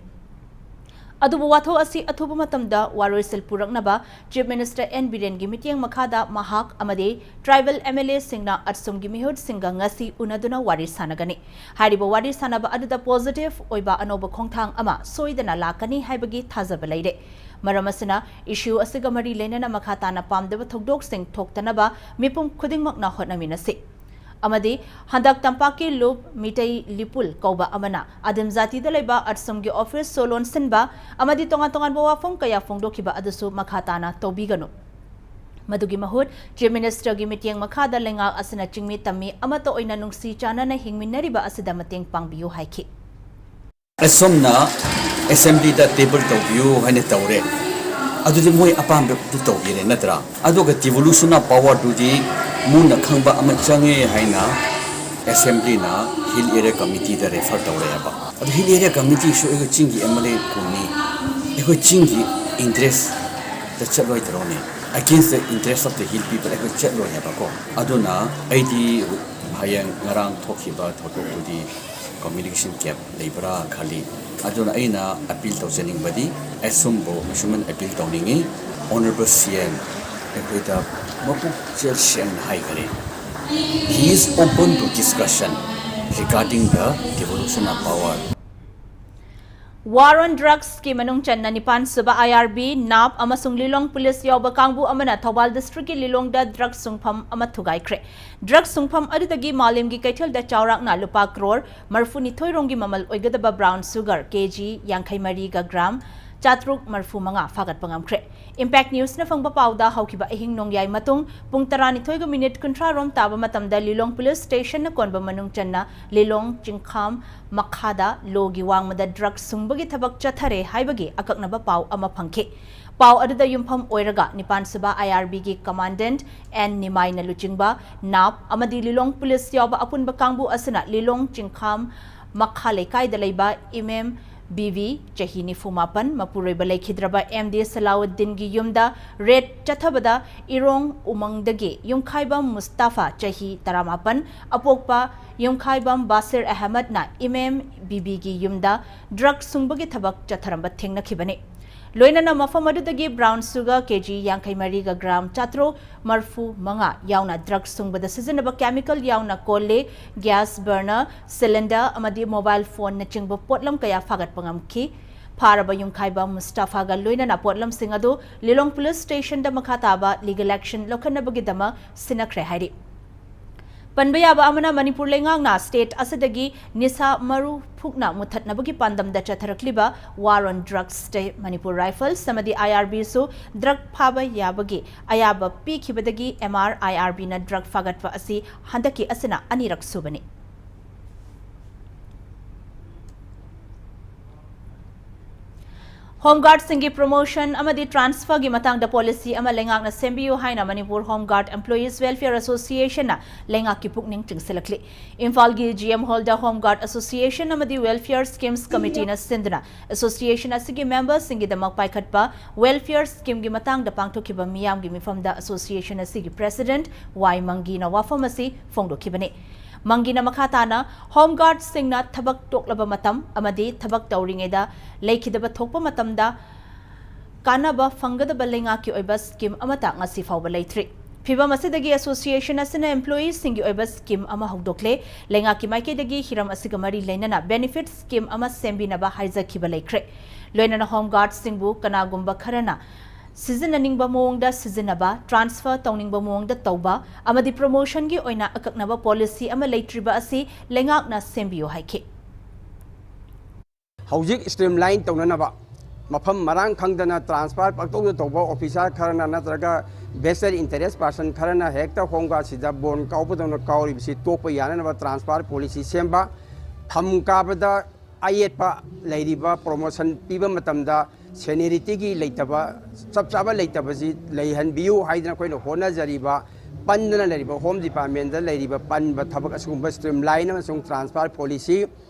ꯑꯗꯨꯕꯨ ꯋꯥꯊꯣꯛ ꯑꯁꯤ ꯑꯊꯨꯕ ꯃꯇꯝꯗ ꯋꯥꯔꯣꯏꯁꯤꯜ ꯄꯨꯔꯛꯅꯕ ꯆꯤꯐ ꯃꯤꯅꯤꯁꯇꯔ ꯑꯦꯟ ꯕꯤꯔꯦꯟꯒꯤ ꯃꯤꯠꯌꯦꯡ ꯃꯈꯥꯗ ꯃꯍꯥꯛ ꯑꯃꯗꯤ ꯇ꯭ꯔꯥꯏꯕꯦꯜ ꯑꯦꯝ ꯑꯦꯜ ꯑꯦꯁꯤꯡꯅ ꯑꯠꯁꯨꯝꯒꯤ ꯃꯤꯍꯨꯠꯁꯤꯡꯒ ꯉꯁꯤ ꯎꯅꯗꯨꯅ ꯋꯥꯔꯤ ꯁꯥꯟꯅꯒꯅꯤ꯫ ꯍꯥꯏꯔꯤꯕ ꯋꯥꯔꯤ ꯁꯥꯟꯅꯕ ꯑꯗꯨꯗ ꯄꯣꯖꯤꯇꯤꯚ ꯑꯣꯏꯕ ꯑꯅꯧꯕ ꯈꯣꯡꯊꯥꯡ ꯑꯃ ꯁꯣꯏꯗꯅ ꯂꯥꯛꯀꯅꯤ ꯍꯥꯏꯕꯒꯤ ꯊꯥꯖꯕ ꯂꯩꯔꯦ꯫ ꯃꯔꯝ ꯑꯁꯤꯅ ꯏꯁꯨ ꯑꯁꯤꯒ ꯃꯔꯤ ꯂꯩꯅꯅ ꯃꯈꯥ ꯇꯥꯅ ꯄꯥꯝꯗꯕ ꯊꯧꯗꯣꯛꯁꯤꯡ ꯊꯣꯛꯇꯅꯕ ꯃꯤꯄꯨꯝ ꯈꯨꯗꯤꯡꯃꯛꯅ ꯍꯣꯠꯅꯃꯤꯟꯅꯁꯤ꯫ ꯑꯃꯗꯤ ꯍꯟꯗꯛ ꯇꯝꯄꯥꯛꯀꯤ ꯂꯨꯞ ꯃꯤꯇꯩ ꯂꯤꯄꯨꯜ ꯀꯧꯕ ꯑꯃꯅ ꯑꯗꯤꯝ ꯖꯥꯇꯤꯗ ꯂꯩꯕ ꯑꯠꯁꯨꯝꯒꯤ ꯑꯣꯐꯤꯁꯁꯨ ꯂꯣꯟꯁꯤꯟꯕ ꯑꯃꯗꯤ ꯇꯣꯉꯥꯟ ꯇꯣꯉꯥꯟꯕ ꯋꯥꯐꯝ ꯀꯌꯥ ꯐꯣꯡꯗꯣꯛꯈꯤꯕ ꯑꯗꯨꯁꯨ ꯃꯈꯥ ꯇꯥꯅ ꯇꯧꯕꯤꯒꯅꯨ꯫ ꯃꯗꯨꯒꯤ ꯃꯍꯨꯠ ꯆꯤꯐ ꯃꯤꯅꯤꯁꯇꯔꯒꯤ ꯃꯤꯠꯌꯦꯡ ꯃꯈꯥꯗ ꯂꯩꯉꯥꯛ ꯑꯁꯤꯅ ꯆꯤꯡꯃꯤ ꯇꯝꯃꯤ ꯑꯃꯠꯇ ꯑꯣꯏꯅ ꯅꯨꯡꯁꯤ ꯆꯥꯟꯅꯅ ꯍꯤꯡꯃꯤꯟꯅꯔꯤꯕ ꯑꯁꯤꯗ ꯃꯇꯦꯡ ꯄꯥꯡꯕꯤꯌꯨ ꯍꯥꯏꯈꯤ꯫ ꯑꯁꯣꯝꯅ ꯑꯦꯁꯦꯝꯕ꯭ꯂꯤꯗ ꯇꯦꯕꯜ ꯇꯧꯕꯤꯌꯨ ꯍꯥꯏꯅ ꯇꯧꯔꯦ꯫ ꯑꯗꯨꯗꯤ ꯃꯣꯏ ꯑꯄꯥꯝꯕꯗꯨ ꯇꯧꯕꯤꯔꯦ ꯅꯠꯇ꯭ꯔꯥ? ꯑꯗꯨꯒ devolution of power ꯗꯨꯗꯤ ꯃꯨꯟꯅ ꯈꯪꯕ ꯑꯃ ꯆꯪꯉꯦ ꯍꯥꯏꯅ ꯑꯦꯁꯦꯝꯕ꯭ꯂꯤꯅ ꯍꯤꯜ ꯑꯦꯔꯤꯌꯥ ꯀꯃꯤꯇꯤꯗ ꯔꯦꯐꯔ ꯇꯧꯔꯦꯕ꯫ ꯑꯗꯨ ꯍꯤꯜ ꯑꯦꯔꯤꯌꯥ ꯀꯃꯤꯇꯤꯁꯨ ꯑꯩꯈꯣꯏ ꯆꯤꯡꯒꯤ ꯑꯦꯝ ꯑꯦꯜ ꯑꯦ ꯀꯨꯝꯅꯤ, ꯑꯩꯈꯣꯏ ꯆꯤꯡꯒꯤ interest ꯆꯠꯂꯣꯏꯗ꯭ꯔꯣꯅꯦ? Against the interest of the hill people ꯑꯩꯈꯣꯏ ꯆꯠꯂꯣꯏ ꯍꯥꯏꯕꯀꯣ꯫ ꯑꯗꯨꯅ ꯑꯩꯗꯤ ꯍꯌꯦꯡ ꯉꯔꯥꯡ ꯊꯣꯛꯈꯤꯕ ꯊꯧꯗꯣꯛꯇꯨꯗꯤ communication gap ꯂꯩꯕ꯭ꯔꯥ ꯈꯜꯂꯤ꯫ ꯑꯗꯨꯅ ꯑꯩꯅ ꯑꯄꯤꯜ ꯇꯧꯖꯅꯤꯡꯕꯗꯤ ꯑꯁꯨꯝꯕꯨ ꯑꯁꯨꯃꯥꯏꯅ ꯑꯄꯤꯜ ꯇꯧꯅꯤꯡꯉꯤ꯫ Honourable C M ꯑꯩꯈꯣꯏꯗ ꯃꯄꯨꯛꯆꯦꯜ ꯁꯦꯡꯅ ꯍꯥꯏꯈꯔꯦ, he is open to discussion regarding the devolution of power. War on Drugsꯀꯤ ꯃꯅꯨꯡ ꯆꯟꯅ ꯅꯤꯄꯥꯟ ꯁꯨꯕ I R B, ꯅꯥꯞ ꯑꯃꯁꯨꯡ ꯂꯤꯂꯣꯡ ꯄꯨꯂꯤꯁ ꯌꯥꯎꯕ ꯀꯥꯡꯕꯨ ꯑꯃꯅ ꯊꯧꯕꯥꯜ ꯗꯤꯁꯇ꯭ꯔꯤꯛꯀꯤ ꯂꯤꯂꯣꯡꯗ ꯗ꯭ꯔꯒ ꯁꯨꯡꯐꯝ ꯑꯃ ꯊꯨꯒꯥꯏꯈ꯭ꯔꯦ꯫ ꯗ꯭ꯔꯒ ꯁꯨꯡꯐꯝ ꯑꯗꯨꯗꯒꯤ ꯃꯥꯂꯦꯝꯒꯤ ꯀꯩꯊꯦꯜꯗ ꯆꯥꯎꯔꯥꯛꯅ ꯂꯨꯄꯥ ꯀ꯭ꯔꯣꯔ ꯃꯔꯤꯐꯨꯅꯤꯊꯣꯏ ꯔꯣꯝꯒꯤ ꯃꯃꯜ ꯑꯣꯏꯒꯗꯕ ꯕ꯭ꯔꯥꯎꯟ ꯁꯨꯒꯔ ꯀꯦ ꯖꯤ ꯌꯥꯡꯈꯩ ꯃꯔꯤꯒ ꯒ꯭ꯔꯥꯝ ꯆꯥꯇ꯭ꯔꯨꯛ ꯃꯔꯤꯐꯨ ꯃꯉꯥ ꯐꯥꯒꯠꯄ ꯉꯝꯈ꯭ꯔꯦ꯫ ꯏꯝꯄꯦꯛ ꯅ꯭ꯌꯨꯁꯅ ꯐꯪꯕ ꯄꯥꯎꯗ ꯍꯧꯈꯤꯕ ꯑꯍꯤꯡ ꯅꯣꯡꯌꯥꯏ ꯃꯇꯨꯡ ꯄꯨꯡ ꯇꯔꯥꯅꯤꯊꯣꯏꯒ ꯃꯤꯅꯤꯠ ꯀꯨꯟꯊ꯭ꯔꯥ ꯔꯣꯝ ꯇꯥꯕ ꯃꯇꯝꯗ ꯂꯤꯂꯣꯡ ꯄꯨꯂꯤꯁ ꯁ꯭ꯇꯦꯁꯟꯅ ꯀꯣꯟꯕ ꯃꯅꯨꯡ ꯆꯟꯅ ꯂꯤꯂꯣꯡ ꯆꯤꯡꯈꯥꯝ ꯃꯈꯥꯗ ꯂꯣꯒꯤ ꯋꯥꯡꯃꯗ ꯗ꯭ꯔꯒ ꯁꯨꯡꯕꯒꯤ ꯊꯕꯛ ꯆꯠꯊꯔꯦ ꯍꯥꯏꯕꯒꯤ ꯑꯀꯛꯅꯕ ꯄꯥꯎ ꯑꯃ ꯐꯪꯈꯤ꯫ ꯄꯥꯎ ꯑꯗꯨꯗ ꯌꯨꯝꯐꯝ ꯑꯣꯏꯔꯒ ꯅꯤꯄꯥꯟ ꯁꯨꯕ ꯑꯥꯏ ꯑꯥꯔ ꯕꯤꯒꯤ ꯀꯃꯥꯟꯗꯦꯟꯠ ꯑꯦꯟ ꯅꯤꯃꯥꯏꯅ ꯂꯨꯆꯤꯡꯕ ꯅꯥꯞ ꯑꯃꯗꯤ ꯂꯤꯂꯣꯡ ꯄꯨꯂꯤꯁ ꯌꯥꯎꯕ ꯑꯄꯨꯟꯕ ꯀꯥꯡꯕꯨ ꯑꯁꯤꯅ ꯂꯤꯂꯣꯡ ꯆꯤꯡꯈꯥꯝ ꯃꯈꯥ ꯂꯩꯀꯥꯏꯗ ꯂꯩꯕ ꯏꯃꯦꯝ ꯕꯤꯕꯤ, ꯆꯍꯤ ꯅꯤꯐꯨ ꯃꯥꯄꯟ, ꯃꯄꯨꯔꯣꯏꯕ ꯂꯩꯈꯤꯗ꯭ꯔꯕ ꯑꯦꯝ ꯗꯤ ꯁꯂꯥꯎꯗꯤꯟꯒꯤ ꯌꯨꯝꯗ ꯔꯦꯗ ꯆꯠꯊꯕꯗ ꯏꯔꯣꯡ ꯎꯃꯪꯗꯒꯤ ꯌꯨꯝꯈꯥꯏꯕꯝ ꯃꯨꯁꯇꯥꯐꯥ, ꯆꯍꯤ ꯇꯔꯥꯃꯥꯄꯟ, ꯑꯄꯣꯛꯄ ꯌꯨꯝꯈꯥꯏꯕꯝ ꯕꯥꯁꯤꯔ ꯑꯍꯃꯗꯅ ꯏꯃꯦꯝ ꯕꯤꯕꯤꯒꯤ ꯌꯨꯝꯗ ꯗ꯭ꯔꯒ ꯁꯨꯡꯕꯒꯤ ꯊꯕꯛ ꯆꯠꯊꯔꯝꯕ ꯊꯦꯡꯅꯈꯤꯕꯅꯤ꯫ ꯂꯣꯏꯅꯅ ꯃꯐꯝ ꯑꯗꯨꯗꯒꯤ ꯕ꯭ꯔꯥꯎꯟ ꯁꯨꯒꯔ ꯀꯦ ꯖꯤ ꯌꯥꯡꯈꯩ ꯃꯔꯤꯒ ꯒ꯭ꯔꯥꯝ ꯆꯥꯇ꯭ꯔꯨꯛ ꯃꯔꯐꯨ ꯃꯉꯥ ꯌꯥꯎꯅ ꯗ꯭ꯔꯒ ꯁꯨꯡꯕꯗ ꯁꯤꯖꯤꯟꯅꯕ ꯀꯦꯃꯤꯀꯦꯜ ꯌꯥꯎꯅ ꯀꯣꯜꯂꯤ, ꯒ꯭ꯌꯥꯁ ꯕꯔꯅꯔ, ꯁꯤꯂꯤꯟꯗꯔ ꯑꯃꯗꯤ ꯃꯣꯕꯥꯏꯜ ꯐꯣꯟꯅꯆꯤꯡꯕ ꯄꯣꯠꯂꯝ ꯀꯌꯥ ꯐꯥꯒꯠꯄ ꯉꯝꯈꯤ꯫ ꯐꯥꯔꯕ ꯌꯨꯝꯈꯥꯏꯕ ꯃꯨꯁꯇꯥꯐꯥꯒ ꯂꯣꯏꯅꯅ ꯄꯣꯠꯂꯝꯁꯤꯡ ꯑꯗꯨ ꯂꯤꯂꯣꯡ ꯄꯨꯂꯤꯁ ꯁ꯭ꯇꯦꯁꯟꯗ ꯃꯈꯥ ꯇꯥꯕ ꯂꯤꯒꯦꯜ ꯑꯦꯛꯁꯟ ꯂꯧꯈꯠꯅꯕꯒꯤꯗꯃꯛ ꯁꯤꯟꯅꯈ꯭ꯔꯦ ꯍꯥꯏꯔꯤ꯫ ꯄꯟꯕ ꯌꯥꯕ ꯑꯃꯅ, ꯃꯅꯤꯄꯨꯔ ꯂꯩꯉꯥꯛꯅ ꯁ꯭ꯇꯦꯠ ꯑꯁꯤꯗꯒꯤ ꯅꯤꯁꯥ ꯃꯔꯨ ꯐꯨꯛꯅ ꯃꯨꯊꯠꯅꯕꯒꯤ ꯄꯥꯟꯗꯝꯗ ꯆꯠꯊꯔꯛꯂꯤꯕ War on Drugs Day, Manipur rifles ꯑꯃꯗꯤ ꯑꯥꯏ ꯑꯥꯔ ꯕꯤꯁꯨ ꯗ꯭ꯔꯒ ꯐꯥꯕ ꯌꯥꯕꯒꯤ ꯑꯌꯥꯕ ꯄꯤꯈꯤꯕꯗꯒꯤ ꯑꯦꯝ ꯑꯥꯔ ꯑꯥꯏ ꯑꯥꯔ ꯕꯤꯅ ꯗ꯭ꯔꯒ ꯐꯥꯒꯠꯄ ꯑꯁꯤ ꯍꯟꯗꯛꯀꯤ ꯑꯁꯤꯅ ꯑꯅꯤꯔꯛ ꯁꯨꯕꯅꯤ꯫ ꯍꯣꯝ ꯒꯥꯔꯗꯁꯤꯡꯒꯤ ꯄ꯭ꯔꯣꯃꯣꯁꯟ ꯑꯃꯗꯤ ꯇ꯭ꯔꯥꯟꯁꯐꯔꯒꯤ ꯃꯇꯥꯡꯗ ꯄꯣꯂꯤꯁꯤ ꯑꯃ ꯂꯩꯉꯥꯛꯅ ꯁꯦꯝꯕꯤꯌꯨ ꯍꯥꯏꯅ ꯃꯅꯤꯄꯨꯔ ꯍꯣꯝ ꯒꯥꯔꯗ ꯑꯦꯝꯄ꯭ꯂꯣꯌꯤꯁ ꯋꯦꯜꯐꯤꯌꯔ ꯑꯦꯁꯣꯁꯤꯌꯦꯁꯟꯅ ꯂꯩꯉꯥꯛꯀꯤ ꯄꯨꯛꯅꯤꯡ ꯆꯤꯡꯁꯤꯜꯂꯛꯂꯤ꯫ ꯏꯝꯐꯥꯜꯒꯤ ꯖꯤ ꯑꯦꯝ ꯍꯣꯜꯗ ꯍꯣꯝ ꯒꯥꯔꯗ ꯑꯦꯁꯣꯁꯤꯌꯦꯁꯟ ꯑꯃꯗꯤ ꯋꯦꯜꯐꯤꯌꯔ ꯁ꯭ꯀꯤꯝꯁ ꯀꯃꯤꯇꯤꯅ ꯁꯤꯟꯗꯨꯅ ꯑꯦꯁꯣꯁꯤꯌꯦꯁꯟ ꯑꯁꯤꯒꯤ ꯃꯦꯝꯕꯔꯁꯤꯡꯒꯤꯗꯃꯛ ꯄꯥꯏꯈꯠꯄ ꯋꯦꯜꯐꯤꯌꯔ ꯁ꯭ꯀꯤꯝꯒꯤ ꯃꯇꯥꯡꯗ ꯄꯥꯡꯊꯣꯛꯈꯤꯕ ꯃꯤꯌꯥꯝꯒꯤ ꯃꯤꯐꯝꯗ ꯑꯦꯁꯣꯁꯤꯌꯦꯁꯟ ꯑꯁꯤꯒꯤ ꯄ꯭ꯔꯦꯁꯤꯗꯦꯟꯠ ꯋꯥꯏ ꯃꯪꯒꯤꯅ ꯋꯥꯐꯝ ꯑꯁꯤ ꯐꯣꯡꯗꯣꯛꯈꯤꯕꯅꯤ꯫ ꯃꯪꯒꯤꯅ ꯃꯈꯥ ꯇꯥꯅ ꯍꯣꯝ ꯒꯥꯔꯗꯁꯤꯡꯅ ꯊꯕꯛ ꯇꯣꯛꯂꯕ ꯃꯇꯝ ꯑꯃꯗꯤ ꯊꯕꯛ ꯇꯧꯔꯤꯉꯩꯗ ꯂꯩꯈꯤꯗꯕ ꯊꯣꯛꯄ ꯃꯇꯝꯗ ꯀꯥꯟꯅꯕ ꯐꯪꯒꯗꯕ ꯂꯩꯉꯥꯛꯀꯤ ꯑꯣꯏꯕ ꯁ꯭ꯀꯤꯝ ꯑꯃꯠꯇ ꯉꯁꯤ ꯐꯥꯎꯕ ꯂꯩꯇ꯭ꯔꯤ꯫ ꯐꯤꯚꯝ ꯑꯁꯤꯗꯒꯤ ꯑꯦꯁꯣꯁꯤꯌꯦꯁꯟ ꯑꯁꯤꯅ ꯑꯦꯝꯄ꯭ꯂꯣꯌꯤꯁꯤꯡꯒꯤ ꯑꯣꯏꯕ ꯁ꯭ꯀꯤꯝ ꯑꯃ ꯍꯧꯗꯣꯛꯂꯦ꯫ ꯂꯩꯉꯥꯛꯀꯤ ꯃꯥꯏꯀꯩꯗꯒꯤ ꯍꯤꯔꯝ ꯑꯁꯤꯒ ꯃꯔꯤ ꯂꯩꯅꯅ ꯕꯦꯅꯤꯐꯤꯠ ꯁ꯭ꯀꯤꯝ ꯑꯃ ꯁꯦꯝꯕꯤꯅꯕ ꯍꯥꯏꯖꯈꯤꯕ ꯂꯩꯈ꯭ꯔꯦ꯫ ꯂꯣꯏꯅꯅ ꯍꯣꯝ ꯒꯥꯔꯗꯁꯤꯡꯕꯨ ꯀꯅꯥꯒꯨꯝꯕ ꯈꯔꯅ ꯁꯤꯖꯤꯟꯅꯅꯤꯡꯕ ꯃꯑꯣꯡꯗ ꯁꯤꯖꯤꯟꯅꯕ, ꯇ꯭ꯔꯥꯟꯁꯐꯔ ꯇꯧꯅꯤꯡꯕ ꯃꯑꯣꯡꯗ ꯇꯧꯕ ꯑꯃꯗꯤ ꯄ꯭ꯔꯣꯃꯣꯁꯟꯒꯤ ꯑꯣꯏꯅ ꯑꯀꯛꯅꯕ ꯄꯣꯂꯤꯁꯤ ꯑꯃ ꯂꯩꯇ꯭ꯔꯤꯕ ꯑꯁꯤ ꯂꯩꯉꯥꯛꯅ ꯁꯦꯝꯕꯤꯌꯨ ꯍꯥꯏꯈꯤ꯫ ꯍꯧꯖꯤꯛ ꯁ꯭ꯇ꯭ꯔꯤꯝꯂꯥꯏꯟ ꯇꯧꯅꯅꯕ, ꯃꯐꯝ ꯃꯔꯥꯡ ꯈꯪꯗꯅ ꯇ꯭ꯔꯥꯟꯁꯐꯔ ꯄꯪꯇꯧꯗ ꯇꯧꯕ ꯑꯣꯐꯤꯁꯥꯔ ꯈꯔꯅ ꯅꯠꯇ꯭ꯔꯒ ꯚꯦꯁꯇꯦꯗ ꯏꯟꯇꯔꯦꯁ ꯄꯥꯔꯁꯟ ꯈꯔꯅ ꯍꯦꯛꯇ ꯍꯣꯝ ꯒꯥꯔꯗꯁꯤꯗ ꯕꯣꯟ ꯀꯥꯎꯕꯗꯧꯅ ꯀꯥꯎꯔꯤꯕꯁꯤ ꯇꯣꯛꯄ ꯌꯥꯅꯅꯕ ꯇ꯭ꯔꯥꯟꯁꯐꯔ ꯄꯣꯂꯤꯁꯤ ꯁꯦꯝꯕ, ꯐꯝ ꯀꯥꯕꯗ ꯑꯌꯦꯠꯄ ꯂꯩꯔꯤꯕ ꯄ꯭ꯔꯣꯃꯣꯁꯟ ꯄꯤꯕ ꯃꯇꯝꯗ ꯁꯦꯅꯤꯌꯔꯤꯇꯤꯒꯤ ꯂꯩꯇꯕ, ꯆꯞ ꯆꯥꯕ ꯂꯩꯇꯕꯁꯤ ꯂꯩꯍꯟꯕꯤꯌꯨ ꯍꯥꯏꯗꯅ ꯑꯩꯈꯣꯏꯅ ꯍꯣꯠꯅꯖꯔꯤꯕ, ꯄꯟꯗꯅ ꯂꯩꯔꯤꯕ ꯍꯣꯝ ꯗꯤꯄꯥꯔꯠꯃꯦꯟꯗ ꯂꯩꯔꯤꯕ ꯄꯟꯕ ꯊꯕꯛ ꯑꯁꯤꯒꯨꯝꯕ ꯁ꯭ꯇ꯭ꯔꯤꯝ ꯂꯥꯏꯟ ꯑꯃꯁꯨꯡ ꯇ꯭ꯔꯥꯟꯁꯐꯔ ꯄꯣꯂꯤꯁꯤ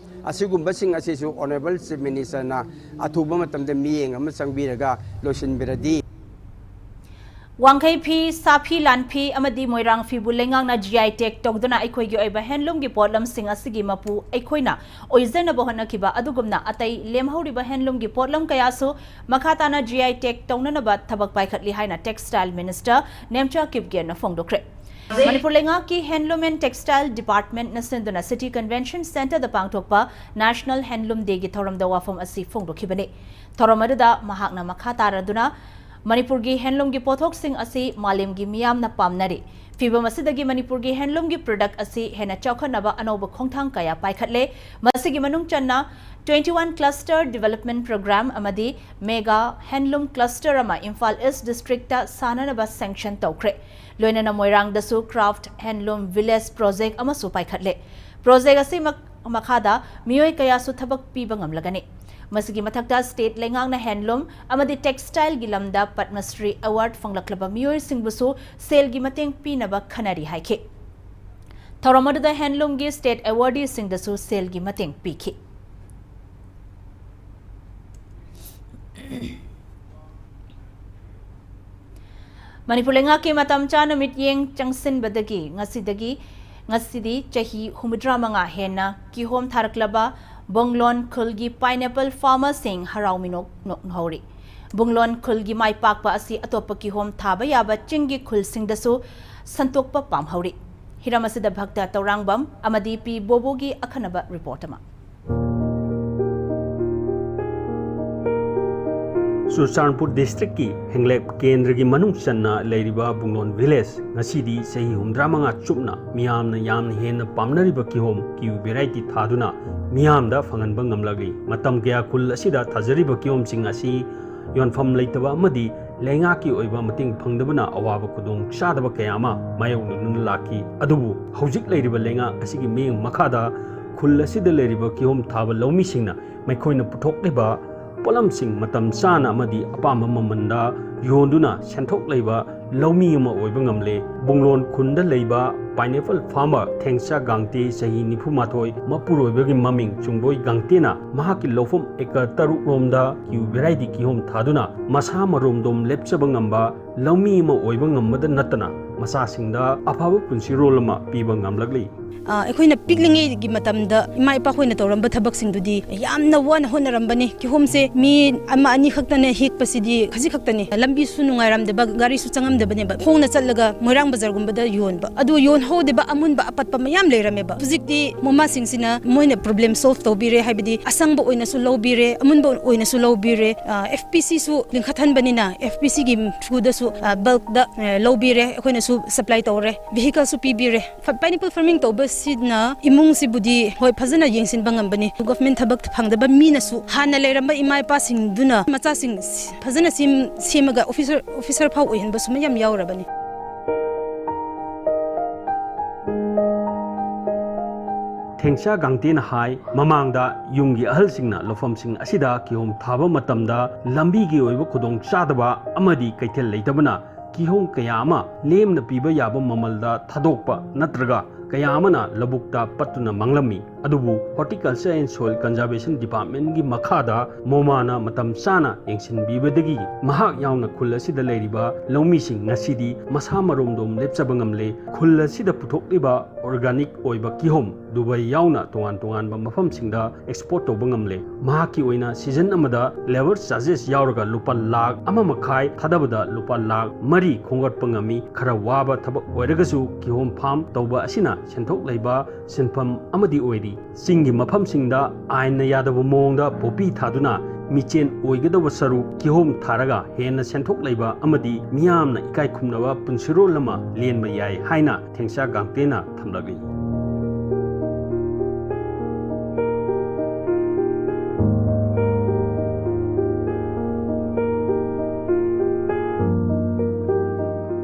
ꯑꯁꯤꯒꯨꯝꯕꯁꯤꯡ ꯑꯁꯤꯁꯨ ꯑꯣꯅꯔꯦꯕꯜ ꯆꯤꯐ ꯃꯤꯅꯤꯁꯇꯔꯅ ꯑꯊꯨꯕ ꯃꯇꯝꯗ ꯃꯤꯠꯌꯦꯡ ꯑꯃ ꯆꯪꯕꯤꯔꯒ ꯂꯣꯏꯁꯤꯟꯕꯤꯔꯗꯤ꯫ ꯋꯥꯡꯈꯩ ꯐꯤ, ꯁꯥꯐꯤ, ꯂꯥꯟꯐꯤ ꯑꯃꯗꯤ ꯃꯣꯏꯔꯥꯡ ꯐꯤꯕꯨ ꯂꯩꯉꯥꯛꯅ ꯖꯤ ꯑꯥꯏ ꯇꯦꯒ ꯇꯧꯗꯨꯅ ꯑꯩꯈꯣꯏꯒꯤ ꯑꯣꯏꯕ ꯍꯦꯟꯂꯨꯝꯒꯤ ꯄꯣꯠꯂꯝꯁꯤꯡ ꯑꯁꯤꯒꯤ ꯃꯄꯨ ꯑꯩꯈꯣꯏꯅ ꯑꯣꯏꯖꯅꯕ ꯍꯣꯠꯅꯈꯤꯕ ꯑꯗꯨꯒꯨꯝꯅ ꯑꯇꯩ ꯂꯦꯝꯍꯧꯔꯤꯕ ꯍꯦꯟꯂꯨꯝꯒꯤ ꯄꯣꯠꯂꯝ ꯀꯌꯥꯁꯨ ꯃꯈꯥ ꯇꯥꯅ ꯖꯤ ꯑꯥꯏ ꯇꯦꯒ ꯇꯧꯅꯅꯕ ꯊꯕꯛ ꯄꯥꯏꯈꯠꯂꯤ ꯍꯥꯏꯅ ꯇꯦꯛꯁꯇꯥꯏꯜ ꯃꯤꯅꯤꯁꯇꯔ ꯅꯦꯝꯆꯥ ꯀꯤꯞꯒꯦꯟꯅ ꯐꯣꯡꯗꯣꯛꯈ꯭ꯔꯦ꯫ ꯃꯅꯤꯄꯨꯔ ꯂꯩꯉꯥꯛꯀꯤ ꯍꯦꯟꯂꯨꯝ ꯑꯦꯟ ꯇꯦꯛꯁꯇꯥꯏꯜ ꯗꯤꯄꯥꯔꯠꯃꯦꯟꯠꯅ ꯁꯤꯟꯗꯨꯅ ꯁꯤꯇꯤ ꯀꯟꯚꯦꯟꯁꯟ ꯁꯦꯟꯇꯔꯗ ꯄꯥꯡꯊꯣꯛꯄ ꯅꯦꯁꯅꯦꯜ ꯍꯦꯟꯂꯨꯝ ꯗꯦꯒꯤ ꯊꯧꯔꯝꯗ ꯋꯥꯐꯝ ꯑꯁꯤ ꯐꯣꯡꯗꯣꯛꯈꯤꯕꯅꯤ꯫ ꯊꯧꯔꯝ ꯑꯗꯨꯗ ꯃꯍꯥꯛꯅ ꯃꯈꯥ ꯇꯥꯔꯗꯨꯅ ꯃꯅꯤꯄꯨꯔꯒꯤ ꯍꯦꯟꯂꯨꯝꯒꯤ ꯄꯣꯠꯊꯣꯛꯁꯤꯡ ꯑꯁꯤ ꯃꯥꯂꯦꯝꯒꯤ ꯃꯤꯌꯥꯝꯅ ꯄꯥꯝꯅꯔꯤ꯫ ꯐꯤꯚꯝ ꯑꯁꯤꯗꯒꯤ ꯃꯅꯤꯄꯨꯔꯒꯤ ꯍꯦꯟꯂꯨꯝꯒꯤ ꯄ꯭ꯔꯗꯛ ꯑꯁꯤ ꯍꯦꯟꯅ ꯆꯥꯎꯈꯠꯅꯕ ꯑꯅꯧꯕ ꯈꯣꯡꯊꯥꯡ ꯀꯌꯥ ꯄꯥꯏꯈꯠꯂꯦ꯫ ꯃꯁꯤꯒꯤ ꯃꯅꯨꯡ ꯆꯟꯅ twenty one cluster development program ꯑꯃꯗꯤ mega handloom cluster ꯑꯃ ꯏꯝꯐꯥꯜ ꯏꯁ ꯗꯤꯁꯇ꯭ꯔꯤꯛꯇ ꯁꯥꯅꯅꯕ ꯁꯦꯡꯁꯟ ꯇꯧꯈ꯭ꯔꯦ꯫ ꯂꯣꯏꯅꯅ ꯃꯣꯏꯔꯥꯡꯗꯁꯨ craft handloom village project ꯑꯃꯁꯨ ꯄꯥꯏꯈꯠꯂꯦ꯫ ꯄ꯭ꯔꯣꯖꯦꯛ ꯑꯁꯤ ꯃꯛ-, ꯃꯈꯥꯗ ꯃꯤꯑꯣꯏ ꯀꯌꯥꯁꯨ ꯊꯕꯛ ꯄꯤꯕ ꯉꯝꯂꯒꯅꯤ꯫ ꯃꯁꯤꯒꯤ ꯃꯊꯛꯇ ꯁ꯭ꯇꯦꯠ ꯂꯩꯉꯥꯛꯅ ꯍꯦꯟꯂꯨꯝ ꯑꯃꯗꯤ ꯇꯦꯛꯁꯇꯥꯏꯜꯒꯤ ꯂꯝꯗ ꯄꯗꯃꯁ꯭ꯔꯤ ꯑꯦꯋꯥꯔꯗ ꯐꯪꯂꯛꯂꯕ ꯃꯤꯑꯣꯏꯁꯤꯡꯕꯨꯁꯨ ꯁꯦꯜꯒꯤ ꯃꯇꯦꯡ ꯄꯤꯅꯕ ꯈꯟꯅꯔꯤ ꯍꯥꯏꯈꯤ꯫ ꯊꯧꯔꯝ ꯑꯗꯨꯗ ꯍꯦꯟꯂꯨꯝꯒꯤ ꯁ꯭ꯇꯦꯠ ꯑꯦꯋꯥꯔꯗꯤꯁꯤꯡꯗꯁꯨ ꯁꯦꯜꯒꯤ ꯃꯇꯦꯡ ꯄꯤꯈꯤ꯫ ꯃꯅꯤꯄꯨꯔ ꯂꯩꯉꯥꯛꯀꯤ ꯃꯇꯝ ꯆꯥꯅ ꯃꯤꯠꯌꯦꯡ ꯆꯪꯁꯤꯟꯕꯗꯒꯤ ꯉꯁꯤꯗꯒꯤ, ꯉꯁꯤꯗꯤ ꯆꯍꯤ ꯍꯨꯝꯐꯨꯇꯔꯥ ꯃꯉꯥ ꯍꯦꯟꯅ ꯀꯤꯍꯣꯝ ꯊꯥꯔꯛꯂꯕ ꯕꯨꯡꯂꯣꯟ ꯈꯨꯜꯒꯤ pineapple farmerꯁꯤꯡ ꯍꯔꯥꯎ ꯃꯤꯅꯣꯛ ꯅꯣꯛꯅꯍꯧꯔꯤ꯫ ꯕꯨꯡꯂꯣꯟ ꯈꯨꯜꯒꯤ ꯃꯥꯏ ꯄꯥꯛꯄ ꯑꯁꯤ ꯑꯇꯣꯞꯄ ꯀꯤꯍꯣꯝ ꯊꯥꯕ ꯌꯥꯕ ꯆꯤꯡꯒꯤ ꯈꯨꯜꯁꯤꯡꯗꯁꯨ ꯁꯟꯗꯣꯛꯄ ꯄꯥꯝꯍꯧꯔꯤ꯫ ꯍꯤꯔꯝ ꯑꯁꯤꯗ ꯚꯛꯇ ꯇꯧꯔꯥꯡꯕꯝ ꯑꯃꯗꯤ ꯄꯤ ꯕꯣꯕꯣꯒꯤ ꯑꯈꯟꯅꯕ ꯔꯤꯄꯣꯔꯠ ꯑꯃ꯫ ꯆꯨꯔꯆꯥꯟꯄꯨꯔ ꯗꯤꯁꯇ꯭ꯔꯤꯛꯀꯤ ꯍꯦꯡꯂꯦꯞ ꯀꯦꯟꯗ꯭ꯔꯒꯤ ꯃꯅꯨꯡ ꯆꯟꯅ ꯂꯩꯔꯤꯕ ꯕꯨꯡꯂꯣꯟ ꯚꯤꯂꯦꯖ ꯉꯁꯤꯗꯤ ꯆꯍꯤ ꯍꯨꯝꯐꯨꯇꯔꯥ ꯃꯉꯥ ꯆꯨꯞꯅ ꯃꯤꯌꯥꯝꯅ ꯌꯥꯝꯅ ꯍꯦꯟꯅ ꯄꯥꯝꯅꯔꯤꯕ ꯀꯤꯍꯣꯝ ꯀꯤꯌꯨ ꯚꯦꯔꯥꯏꯇꯤ ꯊꯥꯗꯨꯅ ꯃꯤꯌꯥꯝꯗ ꯐꯪꯍꯟꯕ ꯉꯝꯂꯛꯂꯤ꯫ ꯃꯇꯝ ꯀꯌꯥ ꯈꯨꯜ ꯑꯁꯤꯗ ꯊꯥꯖꯔꯤꯕ ꯀꯤꯍꯣꯝꯁꯤꯡ ꯑꯁꯤ ꯌꯣꯟꯐꯝ ꯂꯩꯇꯕ ꯑꯃꯗꯤ ꯂꯩꯉꯥꯛꯀꯤ ꯑꯣꯏꯕ ꯃꯇꯦꯡ ꯐꯪꯗꯕꯅ ꯑꯋꯥꯕ ꯈꯨꯗꯣꯡ ꯆꯥꯗꯕ ꯀꯌꯥ ꯑꯃ ꯃꯥꯌꯣꯛꯅꯗꯨꯅ ꯂꯥꯛꯈꯤ꯫ ꯑꯗꯨꯕꯨ ꯍꯧꯖꯤꯛ ꯂꯩꯔꯤꯕ ꯂꯩꯉꯥꯛ ꯑꯁꯤꯒꯤ ꯃꯤꯠꯌꯦꯡ ꯃꯈꯥꯗ ꯈꯨꯜ ꯑꯁꯤꯗ ꯂꯩꯔꯤꯕ ꯀꯤꯍꯣꯝ ꯊꯥꯕ ꯂꯧꯃꯤꯁꯤꯡꯅ ꯃꯈꯣꯏꯅ ꯄꯨꯊꯣꯛꯂꯤꯕ ꯄꯣꯠꯂꯝꯁꯤꯡ ꯃꯇꯝ ꯆꯥꯅ ꯑꯃꯗꯤ ꯑꯄꯥꯝꯕ ꯃꯃꯜꯗ ꯌꯣꯟꯗꯨꯅ ꯁꯦꯟꯊꯣꯛ ꯂꯩꯕ ꯂꯧꯃꯤ ꯑꯃ ꯑꯣꯏꯕ ꯉꯝꯂꯦ꯫ ꯕꯨꯡꯂꯣꯟ ꯈꯨꯟꯗ ꯂꯩꯕ pineapple farmer ꯊꯦꯡꯆꯥ ꯒꯥꯡꯇꯦ, ꯆꯍꯤ ꯅꯤꯐꯨ ꯃꯥꯊꯣꯏ, ꯃꯄꯨꯔꯣꯏꯕꯒꯤ ꯃꯃꯤꯡ ꯆꯨꯡꯕꯣꯏ ꯒꯥꯡꯇꯦꯅ ꯃꯍꯥꯛꯀꯤ ꯂꯧꯐꯝ acre ꯇꯔꯨꯛ ꯔꯣꯝꯗ ꯀꯤꯎ variety ꯀꯤꯍꯣꯝ ꯊꯥꯗꯨꯅ ꯃꯁꯥ ꯃꯔꯣꯝꯗꯣꯝ ꯂꯦꯞꯆꯕ ꯉꯝꯕ ꯂꯧꯃꯤ ꯑꯃ ꯑꯣꯏꯕ ꯉꯝꯕꯗ ꯅꯠꯇꯅ ꯃꯆꯥꯁꯤꯡꯗ ꯑꯐꯕ ꯄꯨꯟꯁꯤꯔꯣꯜ ꯑꯃ ꯄꯤꯕ ꯉꯝꯂꯛꯂꯤ꯫ ꯑ, ꯑꯩꯈꯣꯏꯅ ꯄꯤꯛꯂꯤꯉꯩꯒꯤ ꯃꯇꯝꯗ ꯏꯃꯥ ꯏꯄꯥꯈꯣꯏꯅ ꯇꯧꯔꯝꯕ ꯊꯕꯛꯁꯤꯡꯗꯨꯗꯤ ꯌꯥꯝꯅ ꯋꯥꯅ ꯍꯣꯠꯅꯔꯝꯕꯅꯤ꯫ ꯀꯤꯍꯣꯝꯁꯦ ꯃꯤ ꯑꯃ ꯑꯅꯤ ꯈꯛꯇꯅ ꯍꯦꯛꯄꯁꯤꯗꯤ ꯈꯖꯤꯛ ꯈꯛꯇꯅꯤ꯫ ꯂꯝꯕꯤꯁꯨ ꯅꯨꯡꯉꯥꯏꯔꯝꯗꯕ, ꯒꯥꯔꯤꯁꯨ ꯆꯪꯉꯝꯗꯕꯅꯦꯕ꯫ ꯈꯣꯡꯅ ꯆꯠꯂꯒ ꯃꯣꯏꯔꯥꯡ ꯕꯖꯥꯔꯒꯨꯝꯕꯗ ꯌꯣꯟꯕ꯫ ꯑꯗꯨ ꯌꯣꯟꯍꯧꯗꯦꯕ, ꯑꯃꯨꯟꯕ ꯑꯄꯠꯄ ꯃꯌꯥꯝ ꯂꯩꯔꯝꯃꯦꯕ꯫ ꯍꯧꯖꯤꯛꯇꯤ ꯃꯃꯥꯁꯤꯡꯁꯤꯅ ꯃꯣꯏꯅ problem solve ꯇꯧꯕꯤꯔꯦ, ꯍꯥꯏꯕꯗꯤ ꯑꯁꯪꯕ ꯑꯣꯏꯅꯁꯨ ꯂꯧꯕꯤꯔꯦ, ꯑꯃꯨꯟꯕ ꯑꯣꯏꯅꯁꯨ ꯂꯧꯕꯤꯔꯦ꯫ ꯑ, F P C ꯁꯨ ꯂꯤꯡꯈꯠꯍꯟꯕꯅꯤꯅ F P C ꯒꯤ through ꯗꯁꯨ, ꯑ, bulk ꯗ, ꯑ, ꯂꯧꯕꯤꯔꯦ, ꯑꯩꯈꯣꯏꯅꯁꯨ supply ꯇꯧꯔꯦ, vehicle ꯁꯨ ꯄꯤꯕꯤꯔꯦ꯫ ꯐ-, pineapple farming ꯇꯧꯕꯁꯤꯅ ꯏꯃꯨꯡꯁꯤꯕꯨꯗꯤ, ꯍꯣꯏ, ꯐꯖꯅ ꯌꯦꯡꯁꯤꯟꯕ ꯉꯝꯕꯅꯤ꯫ Government ꯊꯕꯛ ꯐꯪꯗꯕ ꯃꯤꯅꯁꯨ ꯍꯥꯟꯅ ꯂꯩꯔꯝꯕ ꯏꯃꯥ ꯏꯄꯥꯁꯤꯡꯗꯨꯅ ꯃꯆꯥꯁꯤꯡ ꯐꯖꯅ ꯁꯦꯝ-, ꯁꯦꯝꯃꯒ officer, officer ꯐꯥꯎ ꯑꯣꯏꯍꯟꯕꯁꯨ ꯃꯌꯥꯝ ꯌꯥꯎꯔꯕꯅꯤ꯫ ꯊꯦꯡꯆꯥ ꯒꯥꯡꯇꯦꯅ ꯍꯥꯏ, ꯃꯃꯥꯡꯗ ꯌꯨꯝꯒꯤ ꯑꯍꯜꯁꯤꯡꯅ ꯂꯧꯐꯝꯁꯤꯡ ꯑꯁꯤꯗ ꯀꯤꯍꯣꯝ ꯊꯥꯕ ꯃꯇꯝꯗ ꯂꯝꯕꯤꯒꯤ ꯑꯣꯏꯕ ꯈꯨꯗꯣꯡꯆꯥꯗꯕ ꯑꯃꯗꯤ ꯀꯩꯊꯦꯜ ꯂꯩꯇꯕꯅ ꯀꯤꯍꯣꯝ ꯀꯌꯥ ꯑꯃ ꯂꯦꯝꯅ ꯄꯤꯕ ꯌꯥꯕ ꯃꯃꯜꯗ ꯊꯥꯗꯣꯛꯄ ꯅꯠꯇ꯭ꯔꯒ ꯀꯌꯥ ꯑꯃꯅ ꯂꯧꯕꯨꯛꯇ ꯄꯠꯇꯨꯅ ꯃꯥꯡꯂꯝꯃꯤ꯫ ꯑꯗꯨꯕꯨ Horticulture and Soil Conservation Department ꯒꯤ ꯃꯈꯥꯗ ꯃꯣꯃꯥꯅ ꯃꯇꯝ ꯆꯥꯅ ꯌꯦꯡꯁꯤꯟꯕꯤꯕꯗꯒꯤ ꯃꯍꯥꯛ ꯌꯥꯎꯅ ꯈꯨꯜ ꯑꯁꯤꯗ ꯂꯩꯔꯤꯕ ꯂꯧꯃꯤꯁꯤꯡ ꯉꯁꯤꯗꯤ ꯃꯁꯥ ꯃꯔꯣꯝꯗꯣꯝ ꯂꯦꯞꯆꯕ ꯉꯝꯂꯦ꯫ ꯈꯨꯜ ꯑꯁꯤꯗ ꯄꯨꯊꯣꯛꯂꯤꯕ organic ꯑꯣꯏꯕ ꯀꯤꯍꯣꯝ ꯗꯨꯕꯥꯏ ꯌꯥꯎꯅ ꯇꯣꯉꯥꯟ ꯇꯣꯉꯥꯟꯕ ꯃꯐꯝꯁꯤꯡꯗ export ꯇꯧꯕ ꯉꯝꯂꯦ꯫ ꯃꯍꯥꯛꯀꯤ ꯑꯣꯏꯅ season ꯑꯃꯗ labour charges ꯌꯥꯎꯔꯒ ꯂꯨꯄꯥ ꯂꯥꯈ ꯑꯃ ꯃꯈꯥꯏ ꯊꯥꯗꯕꯗ ꯂꯨꯄꯥ ꯂꯥꯈ ꯃꯔꯤ ꯈꯣꯝꯒꯠꯄ ꯉꯝꯃꯤ꯫ ꯈꯔ ꯋꯥꯕ ꯊꯕꯛ ꯑꯣꯏꯔꯒꯁꯨ ꯀꯤꯍꯣꯝ farm ꯇꯧꯕ ꯑꯁꯤꯅ ꯁꯦꯟꯊꯣꯛ ꯂꯩꯕ ꯁꯤꯟꯐꯝ ꯑꯃꯗꯤ ꯑꯣꯏꯔꯤ꯫ ꯆꯤꯡꯒꯤ ꯃꯐꯝꯁꯤꯡꯗ ꯑꯥꯏꯟꯅ ꯌꯥꯗꯕ ꯃꯑꯣꯡꯗ ꯄꯣꯄꯤ ꯊꯥꯗꯨꯅ ꯃꯤꯆꯦꯟ ꯑꯣꯏꯒꯗꯧꯕ ꯁꯔꯨꯛ ꯀꯤꯍꯣꯝ ꯊꯥꯔꯒ ꯍꯦꯟꯅ ꯁꯦꯟꯊꯣꯛ ꯂꯩꯕ ꯑꯃꯗꯤ ꯃꯤꯌꯥꯝꯅ ꯏꯀꯥꯏ ꯈꯨꯝꯅꯕ ꯄꯨꯟꯁꯤꯔꯣꯜ ꯑꯃ ꯂꯦꯟꯕ ꯌꯥꯏ ꯍꯥꯏꯅ ꯊꯦꯡꯆꯥ ꯒꯥꯡꯇꯦꯅ ꯊꯝꯂꯛꯂꯤ꯫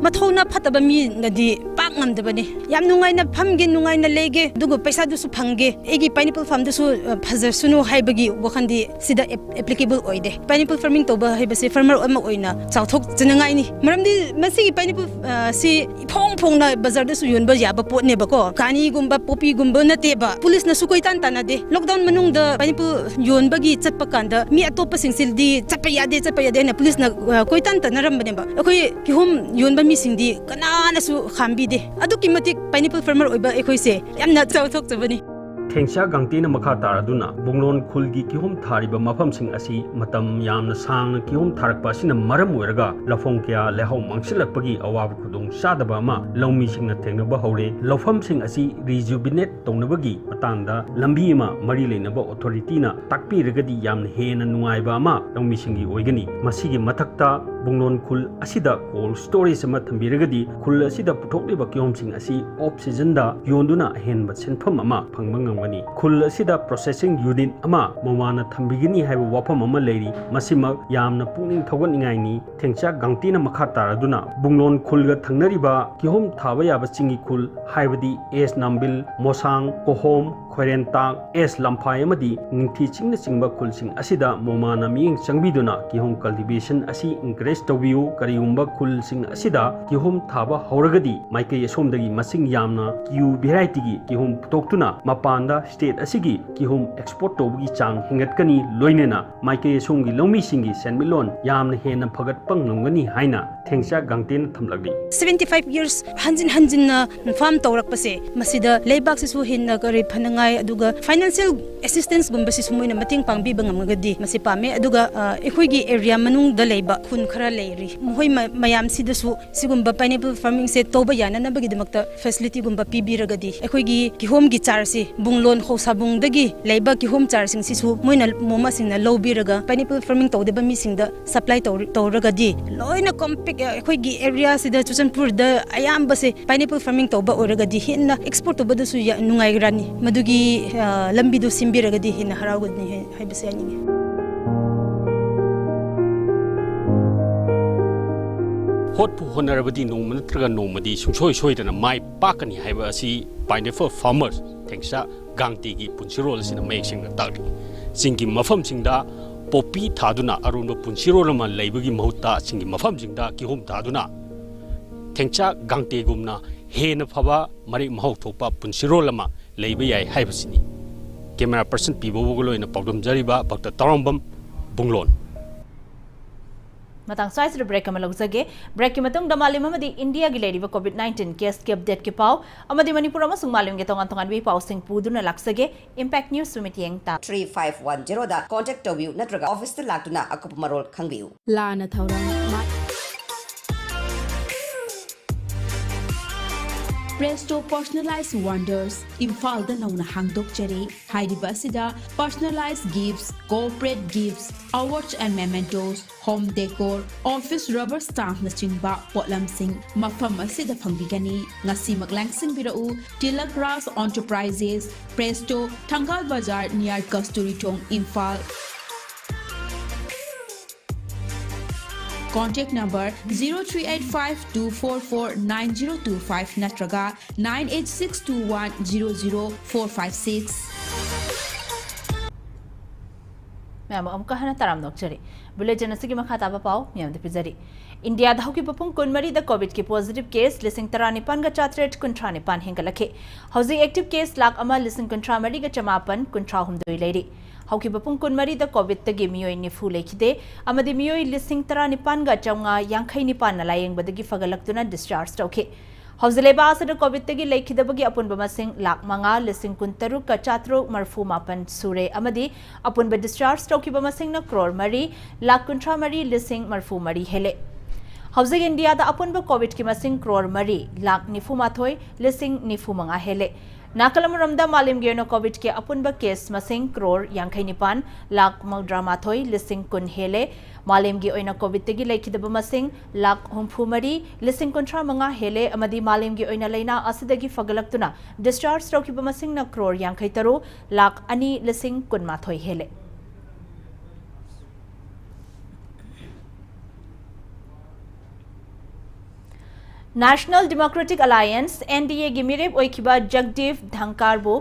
ꯃꯊꯧꯅꯥ ꯐꯠꯇꯕ ꯃꯤꯅꯗꯤ ꯄꯥꯛ ꯉꯝꯗꯕꯅꯤ꯫ ꯌꯥꯝ ꯅꯨꯡꯉꯥꯏꯅ ꯐꯝꯒꯦ, ꯅꯨꯡꯉꯥꯏꯅ ꯂꯩꯒꯦ, ꯑꯗꯨꯒ ꯄꯩꯁꯥꯗꯨꯁꯨ ꯐꯪꯒꯦ, ꯑꯩꯒꯤ pineapple farmꯗꯨꯁꯨ, ꯑ, ꯐꯖꯁꯅꯨ ꯍꯥꯏꯕꯒꯤ ꯋꯥꯈꯜꯗꯤ ꯁꯤꯗ ꯑꯦꯞ-, applicable ꯑꯣꯏꯗꯦ꯫ Pineapple farming ꯇꯧꯕ ꯍꯥꯏꯕꯁꯦ farmer ꯑꯃ ꯑꯣꯏꯅ ꯆꯥꯎꯊꯣꯛꯆꯅꯤꯡꯉꯥꯏꯅꯤ꯫ ꯃꯔꯝꯗꯤ ꯃꯁꯤꯒꯤ pineapple, ꯑ, ꯁꯤ ꯏꯐꯣꯡ ꯐꯣꯡꯅ ꯕꯖꯥꯔꯗꯁꯨ ꯌꯣꯟꯕ ꯌꯥꯕ ꯄꯣꯠꯅꯦꯕꯀꯣ꯫ ꯀꯥꯅꯤꯒꯨꯝꯕ, ꯄꯣꯄꯤꯒꯨꯝꯕ ꯅꯠꯇꯦꯕ꯫ ꯄꯨꯂꯤꯁꯅꯁꯨ ꯀꯣꯏꯇꯥꯟ ꯇꯥꯟꯅꯗꯦ꯫ Lockdown ꯃꯅꯨꯡꯗ pineapple ꯌꯣꯟꯕꯒꯤ ꯆꯠꯄ ꯀꯥꯟꯗ ꯃꯤ ꯑꯇꯣꯞꯄꯁꯤꯡꯁꯤꯗꯤ ꯆꯠꯄ ꯌꯥꯗꯦ, ꯆꯠꯄ ꯌꯥꯗꯦ ꯍꯥꯏꯅ ꯄꯨꯂꯤꯁꯅ, ꯑ, ꯀꯣꯏꯇꯥꯟ ꯇꯥꯟꯅꯔꯝꯕꯅꯦꯕ꯫ ꯑꯩꯈꯣꯏ ꯀꯤꯍꯣꯝ ꯌꯣꯟꯕ ꯃꯤꯁꯤꯡꯗꯤ ꯀꯅꯥꯅꯁꯨ ꯈꯥꯝꯕꯤꯗꯦ꯫ ꯑꯗꯨꯛꯀꯤ ꯃꯇꯤꯛ pineapple farmer ꯑꯣꯏꯕ ꯑꯩꯈꯣꯏꯁꯦ ꯌꯥꯝꯅ ꯆꯥꯎꯊꯣꯛꯆꯕꯅꯤ꯫ ꯊꯦꯡꯁꯥ ꯒꯥꯡꯇꯦꯅ ꯃꯈꯥ ꯇꯥꯔꯗꯨꯅ ꯕꯨꯡꯂꯣꯟ ꯈꯨꯜꯒꯤ ꯀꯤꯍꯣꯝ ꯊꯥꯔꯤꯕ ꯃꯐꯝꯁꯤꯡ ꯑꯁꯤ ꯃꯇꯝ ꯌꯥꯝꯅ ꯁꯥꯡꯅ ꯀꯤꯍꯣꯝ ꯊꯥꯔꯛꯄ ꯑꯁꯤꯅ ꯃꯔꯝ ꯑꯣꯏꯔꯒ ꯂꯧꯐꯝ ꯀꯌꯥ ꯂꯩꯍꯥꯎ ꯃꯥꯡꯁꯤꯜꯂꯛꯄꯒꯤ ꯑꯋꯥꯕ ꯈꯨꯗꯣꯡ ꯆꯥꯗꯕ ꯑꯃ ꯂꯧꯃꯤꯁꯤꯡꯅ ꯊꯦꯡꯅꯕ ꯍꯧꯔꯦ꯫ ꯂꯧꯐꯝꯁꯤꯡ ꯑꯁꯤ rejuvenate ꯇꯧꯅꯕꯒꯤ ꯃꯇꯥꯡꯗ ꯂꯝꯕꯤ ꯑꯃ ꯃꯔꯤ ꯂꯩꯅꯕ authorityꯅ ꯇꯥꯛꯄꯤꯔꯒꯗꯤ ꯌꯥꯝꯅ ꯍꯦꯟꯅ ꯅꯨꯡꯉꯥꯏꯕ ꯑꯃ ꯂꯧꯃꯤꯁꯤꯡꯒꯤ ꯑꯣꯏꯒꯅꯤ꯫ ꯃꯁꯤꯒꯤ ꯃꯊꯛꯇ ꯕꯨꯡꯂꯣꯟ ꯈꯨꯜ ꯑꯁꯤꯗ cold storage ꯑꯃ ꯊꯝꯕꯤꯔꯒꯗꯤ ꯈꯨꯜ ꯑꯁꯤꯗ ꯄꯨꯊꯣꯛꯂꯤꯕ ꯀꯤꯍꯣꯝꯁꯤꯡ ꯑꯁꯤ off seasonꯗ ꯌꯣꯟꯗꯨꯅ ꯑꯍꯦꯟꯕ ꯁꯦꯟꯐꯝ ꯑꯃ ꯐꯪꯕ ꯉꯝꯒꯅꯤ꯫ ꯈꯨꯜ ꯑꯁꯤꯗ processing unit ꯑꯃ ꯃꯣꯃꯥꯅ ꯊꯝꯕꯤꯒꯅꯤ ꯍꯥꯏꯕ ꯋꯥꯐꯝ ꯑꯃ ꯂꯩꯔꯤ꯫ ꯃꯁꯤꯃꯛ ꯌꯥꯝꯅ ꯄꯨꯛꯅꯤꯡ ꯊꯧꯒꯠꯅꯤꯡꯉꯥꯏꯅꯤ꯫ ꯊꯦꯡꯆꯥ ꯒꯥꯡꯇꯤꯅ ꯃꯈꯥ ꯇꯥꯔꯗꯨꯅ ꯕꯨꯡꯂꯣꯟ ꯈꯨꯜꯒ ꯊꯪꯅꯔꯤꯕ ꯀꯤꯍꯣꯝ ꯊꯥꯕ ꯌꯥꯕ ꯆꯤꯡꯒꯤ ꯈꯨꯜ ꯍꯥꯏꯕꯗꯤ ꯑꯦꯁ ꯅꯥꯝꯕꯤꯜ, ꯃꯣꯁꯥꯡ, ꯀꯣꯍꯣꯝ, ꯈꯣꯏꯔꯦꯟꯇꯥꯛ, ꯑꯦꯁ ꯂꯝꯐꯥꯏ ꯑꯃꯗꯤ ꯅꯤꯡꯊꯤ ꯆꯤꯡꯅꯆꯤꯡꯕ ꯈꯨꯜꯁꯤꯡ ꯑꯁꯤꯗ ꯃꯣꯃꯥꯅ ꯃꯤꯠꯌꯦꯡ ꯆꯪꯕꯤꯗꯨꯅ ꯀꯤꯍꯣꯝ cultivation ꯑꯁꯤ encourage ꯇꯧꯕꯤꯌꯨ꯫ ꯀꯔꯤꯒꯨꯝꯕ ꯈꯨꯜꯁꯤꯡ ꯑꯁꯤꯗ ꯀꯤꯍꯣꯝ ꯊꯥꯕ ꯍꯧꯔꯒꯗꯤ ꯃꯥꯏꯀꯩ ꯑꯁꯣꯝꯗꯒꯤ ꯃꯁꯤꯡ ꯌꯥꯝꯅ ꯀꯤꯌꯨ varietyꯒꯤ ꯀꯤꯍꯣꯝ ꯄꯨꯊꯣꯛꯇꯨꯅ ꯃꯄꯥꯟꯗ state ꯑꯁꯤꯒꯤ ꯀꯤꯍꯣꯝ export ꯇꯧꯕꯒꯤ ꯆꯥꯡ ꯍꯦꯟꯒꯠꯀꯅꯤ꯫ ꯂꯣꯏꯅꯅ ꯃꯥꯏꯀꯩ ꯑꯁꯣꯝꯒꯤ ꯂꯧꯃꯤꯁꯤꯡꯒꯤ ꯁꯦꯟꯃꯤꯠꯂꯣꯟ ꯌꯥꯝꯅ ꯍꯦꯟꯅ ꯐꯒꯠꯄ ꯉꯝꯒꯅꯤ ꯍꯥꯏꯅ ꯊꯦꯡꯆꯥ ꯒꯥꯡꯇꯦꯅ ꯊꯝꯂꯛꯂꯤ꯫ Seventy five years ꯍꯟꯖꯤꯟ ꯍꯟꯖꯤꯟꯅ farm ꯇꯧꯔꯛꯄꯁꯦ, ꯃꯁꯤꯗ ꯂꯩꯕꯥꯛꯁꯤꯁꯨ ꯍꯦꯟꯅ ꯀꯔꯤ ꯐꯅꯉꯥꯏ, ꯑꯗꯨꯒ financial assistanceꯒꯨꯝꯕꯁꯤꯁꯨ ꯃꯣꯏꯅ ꯃꯇꯦꯡ ꯄꯥꯡꯕꯤꯕ ꯉꯝꯃꯒꯗꯤ ꯃꯁꯤ ꯄꯥꯝꯃꯦ꯫ ꯑꯗꯨꯒ, ꯑ, ꯑꯩꯈꯣꯏꯒꯤ area ꯃꯅꯨꯡꯗ ꯂꯩꯕ ꯈꯨꯟ ꯈꯔ ꯂꯩꯔꯤ, ꯃꯈꯣꯏ ꯃ-, ꯃꯌꯥꯝꯁꯤꯗꯁꯨ ꯁꯤꯒꯨꯝꯕ pineapple farmingꯁꯦ ꯇꯧꯕ ꯌꯥꯅꯅꯕꯒꯤꯗꯃꯛꯇ facilityꯒꯨꯝꯕ ꯄꯤꯕꯤꯔꯒꯗꯤ ꯑꯩꯈꯣꯏꯒꯤ ꯀꯤꯍꯣꯝꯒꯤ ꯆꯥꯔꯁꯤ ꯕꯨꯡꯂꯣꯟ ꯍꯧꯁꯥꯕꯨꯡꯗꯒꯤ ꯂꯩꯕ ꯀꯤꯍꯣꯝ ꯆꯥꯔꯁꯤꯡꯁꯤꯁꯨ ꯃꯣꯏꯅ, ꯃꯣꯃꯥꯁꯤꯡꯅ ꯂꯧꯕꯤꯔꯒ pineapple farming ꯇꯧꯗꯕ ꯃꯤꯁꯤꯡꯗ supply ꯇꯧꯔ-, ꯇꯧꯔꯒꯗꯤ ꯂꯣꯏꯅ compact, ꯑꯩꯈꯣꯏꯒꯤ areaꯁꯤꯗ ꯆꯨꯔꯆꯥꯟꯄꯨꯔꯗ ꯑꯌꯥꯝꯕꯁꯦ pineapple farming ꯇꯧꯕ ꯑꯣꯏꯔꯒꯗꯤ ꯍꯦꯟꯅ export ꯇꯧꯕꯗꯁꯨ ꯌꯥ-, ꯅꯨꯡꯉꯥꯏꯒ꯭ꯔꯅꯤ꯫ ꯃꯗꯨꯒꯤ, ꯑ, ꯂꯝꯕꯤꯗꯨ ꯁꯦꯝꯕꯤꯔꯒꯗꯤ ꯍꯦꯟꯅ ꯍꯔꯥꯎꯒꯅꯤ ꯍꯥꯏ-, ꯍꯥꯏꯕꯁꯦ ꯍꯥꯏꯅꯤꯡꯉꯤ꯫ ꯍꯣꯠꯄꯨ ꯍꯣꯠꯅꯔꯕꯗꯤ ꯅꯣꯡꯃ ꯅꯠꯇ꯭ꯔꯒ ꯅꯣꯡꯃꯗꯤ ꯁꯨꯡꯁꯣꯏ ꯁꯣꯏꯗꯅ ꯃꯥꯏ ꯄꯥꯛꯀꯅꯤ ꯍꯥꯏꯕ ꯑꯁꯤ pineapple farmer ꯊꯦꯡꯆꯥ ꯒꯥꯡꯇꯦꯒꯤ ꯄꯨꯟꯁꯤꯔꯣꯜ ꯑꯁꯤꯅ ꯃꯌꯦꯛ ꯁꯦꯡꯅ ꯇꯥꯛꯂꯤ꯫ ꯆꯤꯡꯒꯤ ꯃꯐꯝꯁꯤꯡꯗ ꯄꯣꯄꯤ ꯊꯥꯗꯨꯅ ꯑꯔꯣꯟꯕ ꯄꯨꯟꯁꯤꯔꯣꯜ ꯑꯃ ꯂꯩꯕꯒꯤ ꯃꯍꯨꯠꯇ ꯆꯤꯡꯒꯤ ꯃꯐꯝꯁꯤꯡꯗ ꯀꯤꯍꯣꯝ ꯊꯥꯗꯨꯅ ꯊꯦꯡꯆꯥ ꯒꯥꯡꯇꯦꯒꯨꯝꯅ ꯍꯦꯟꯅ ꯐꯕ ꯃꯔꯦꯛ ꯃꯍꯥꯎ ꯊꯣꯛꯄ ꯄꯨꯟꯁꯤꯔꯣꯜ ꯑꯃ ꯂꯩꯕ ꯌꯥꯏ ꯍꯥꯏꯕꯁꯤꯅꯤ꯫ Camera person ꯄꯤꯕꯣꯕꯨꯒ ꯂꯣꯏꯅ ꯄꯥꯎꯗꯝꯖꯔꯤꯕ ꯚꯛꯇ ꯇꯔꯥꯝꯕꯝ ꯕꯨꯡꯂꯣꯟ꯫ ꯃꯇꯥꯡ ꯁ꯭ꯋꯥꯏꯁꯤꯗ break ꯑꯃ ꯂꯧꯖꯒꯦ꯫ Breakꯀꯤ ꯃꯇꯨꯡꯗ ꯃꯥꯂꯦꯝ ꯑꯃꯗꯤ ꯏꯟꯗꯤꯌꯥꯒꯤ ꯂꯩꯔꯤꯕ COVID nineteen caseꯀꯤ updateꯀꯤ ꯄꯥꯎ ꯑꯃꯗꯤ ꯃꯅꯤꯄꯨꯔ ꯑꯃꯁꯨꯡ ꯃꯥꯂꯦꯝꯒꯤ ꯇꯣꯉꯥꯟ ꯇꯣꯉꯥꯟꯕꯒꯤ ꯄꯥꯎꯁꯤꯡ ꯄꯨꯗꯨꯅ ꯂꯥꯛꯆꯒꯦ꯫ Impact News ꯃꯤꯠꯌꯦꯡ ꯇꯥ three five one zeroꯗ contact ꯇꯧꯕꯤꯌꯨ ꯅꯠꯇ꯭ꯔꯒ officeꯇ ꯂꯥꯛꯇꯨꯅ ꯑꯀꯨꯞꯄ ꯃꯔꯣꯜ ꯈꯪꯕꯤꯌꯨ꯫ ꯂꯥꯟꯅ ꯊꯧꯔꯝ ꯃꯥ-, Presto Personalized Wonders ꯏꯝꯐꯥꯜꯗ ꯅꯧꯅ ꯍꯥꯡꯗꯣꯛꯆꯔꯤ꯫ ꯍꯥꯏꯔꯤꯕ ꯑꯁꯤꯗ personalized gifts, corporate gifts, awards and mementos, home decor, office rubber stampꯅꯆꯤꯡꯕ ꯄꯣꯠꯂꯝꯁꯤꯡ ꯃꯐꯝ ꯑꯁꯤꯗ ꯐꯪꯕꯤꯒꯅꯤ꯫ ꯉꯁꯤꯃꯛ ꯂꯥꯡꯁꯤꯟꯕꯤꯔꯛꯎ꯫ Tilak Raj Enterprises, Presto, ꯊꯪꯒꯥꯜ ꯕꯖꯥꯔ, near ꯀꯁꯇꯨꯔꯤ ꯊꯣꯡ, Imphal. Contact number zero three eight five two four four nine zero two five ꯅꯠꯇ꯭ꯔꯒ nine eight six two one zero zero four five six꯫ ꯃꯌꯥꯝ ꯑꯃꯨꯛꯀ ꯍꯟꯅ ꯇꯔꯥꯝꯅ ꯑꯣꯛꯆꯔꯤ꯫ Bulletin ꯑꯁꯤꯒꯤ ꯃꯈꯥ ꯇꯥꯕ ꯄꯥꯎ ꯃꯌꯥꯝꯗ ꯄꯤꯖꯔꯤ꯫ ꯏꯟꯗꯤꯌꯥꯗ ꯍꯧꯈꯤꯕ ꯄꯨꯡ ꯀꯨꯟꯃꯔꯤꯗ COVIDꯀꯤ positive case ꯂꯤꯁꯤꯡ ꯇꯔꯥꯅꯤꯄꯥꯟꯒ ꯆꯥꯇ꯭ꯔꯦꯠ ꯀꯨꯟꯊ꯭ꯔꯥ ꯅꯤꯄꯥꯟ ꯍꯦꯟꯒꯠꯂꯛꯈꯤ꯫ ꯍꯧꯖꯤꯛ active case ꯂꯥꯈ ꯑꯃ ꯂꯤꯁꯤꯡ ꯀꯨꯟꯊ꯭ꯔꯥ ꯃꯔꯤꯒ ꯆꯃꯥꯄꯟ ꯀꯨꯟꯊ꯭ꯔꯥ ꯍꯨꯝꯗꯣꯏ ꯂꯩꯔꯤ꯫ ꯍꯧꯈꯤꯕ ꯄꯨꯡ ꯀꯨꯟꯃꯔꯤꯗ COVIDꯇꯒꯤ ꯃꯤꯑꯣꯏ ꯅꯤꯐꯨ ꯂꯩꯈꯤꯗꯦ ꯑꯃꯗꯤ ꯃꯤꯑꯣꯏ ꯂꯤꯁꯤꯡ ꯇꯔꯥꯅꯤꯄꯥꯟꯒ ꯆꯥꯝꯃꯉꯥ ꯌꯥꯡꯈꯩ ꯅꯤꯄꯥꯟꯅ ꯂꯥꯌꯦꯡꯕꯗꯒꯤ ꯐꯒꯠꯂꯛꯇꯨꯅ discharge ꯇꯧꯈꯤ꯫ ꯍꯧꯖꯤꯛ ꯂꯩꯕꯥꯛ ꯑꯁꯤꯗ COVIDꯇꯒꯤ ꯂꯩꯈꯤꯗꯕꯒꯤ ꯑꯄꯨꯟꯕ ꯃꯁꯤꯡ ꯂꯥꯈ ꯃꯉꯥ ꯂꯤꯁꯤꯡ ꯀꯨꯟꯇꯔꯨꯛꯀ ꯆꯥꯇ꯭ꯔꯨꯛ ꯃꯔꯤꯐꯨ ꯃꯥꯄꯟ ꯁꯨꯔꯦ ꯑꯃꯗꯤ ꯑꯄꯨꯟꯕ discharge ꯇꯧꯈꯤꯕ ꯃꯁꯤꯡꯅ ꯀ꯭ꯔꯣꯔ ꯃꯔꯤ ꯂꯥꯈ ꯀꯨꯟꯊ꯭ꯔꯥ ꯃꯔꯤ ꯂꯤꯁꯤꯡ ꯃꯔꯤꯐꯨ ꯃꯔꯤ ꯍꯦꯜꯂꯦ꯫ ꯍꯧꯖꯤꯛ ꯏꯟꯗꯤꯌꯥꯗ ꯑꯄꯨꯟꯕ COVIDꯀꯤ ꯃꯁꯤꯡ ꯀ꯭ꯔꯣꯔ ꯃꯔꯤ ꯂꯥꯈ ꯅꯤꯐꯨ ꯃꯥꯊꯣꯏ ꯂꯤꯁꯤꯡ ꯅꯤꯐꯨ ꯃꯉꯥ ꯍꯦꯜꯂꯦ꯫ ꯅꯥꯀꯜ ꯑꯃꯔꯣꯝꯗ ꯃꯥꯂꯦꯝꯒꯤ ꯑꯣꯏꯅ COVIDꯀꯤ ꯑꯄꯨꯟꯕ case ꯃꯁꯤꯡ ꯀ꯭ꯔꯣꯔ ꯌꯥꯡꯈꯩ ꯅꯤꯄꯥꯟ ꯂꯥꯈ ꯃꯧꯗ꯭ꯔꯥ ꯃꯥꯊꯣꯏ ꯂꯤꯁꯤꯡ ꯀꯨꯟ ꯍꯦꯜꯂꯦ꯫ ꯃꯥꯂꯦꯝꯒꯤ ꯑꯣꯏꯅ COVIDꯇꯒꯤ ꯂꯩꯈꯤꯗꯕ ꯃꯁꯤꯡ ꯂꯥꯈ ꯍꯨꯝꯐꯨ ꯃꯔꯤ ꯂꯤꯁꯤꯡ ꯀꯨꯟꯊ꯭ꯔꯥ ꯃꯉꯥ ꯍꯦꯜꯂꯦ ꯑꯃꯗꯤ ꯃꯥꯂꯦꯝꯒꯤ ꯑꯣꯏꯅ ꯂꯩꯅꯥ ꯑꯁꯤꯗꯒꯤ ꯐꯒꯠꯂꯛꯇꯨꯅ discharge ꯇꯧꯈꯤꯕ ꯃꯁꯤꯡꯅ ꯀ꯭ꯔꯣꯔ ꯌꯥꯡꯈꯩ ꯇꯔꯨꯛ ꯂꯥꯈ ꯑꯅꯤ ꯂꯤꯁꯤꯡ ꯀꯨꯟꯃꯥꯊꯣꯏ ꯍꯦꯜꯂꯦ꯫ National Democratic Alliance, N D A ꯒꯤ ꯃꯤꯔꯦꯞ ꯑꯣꯏꯈꯤꯕ ꯖꯒꯗꯤꯞ ꯙꯪꯀꯥꯔꯕꯨ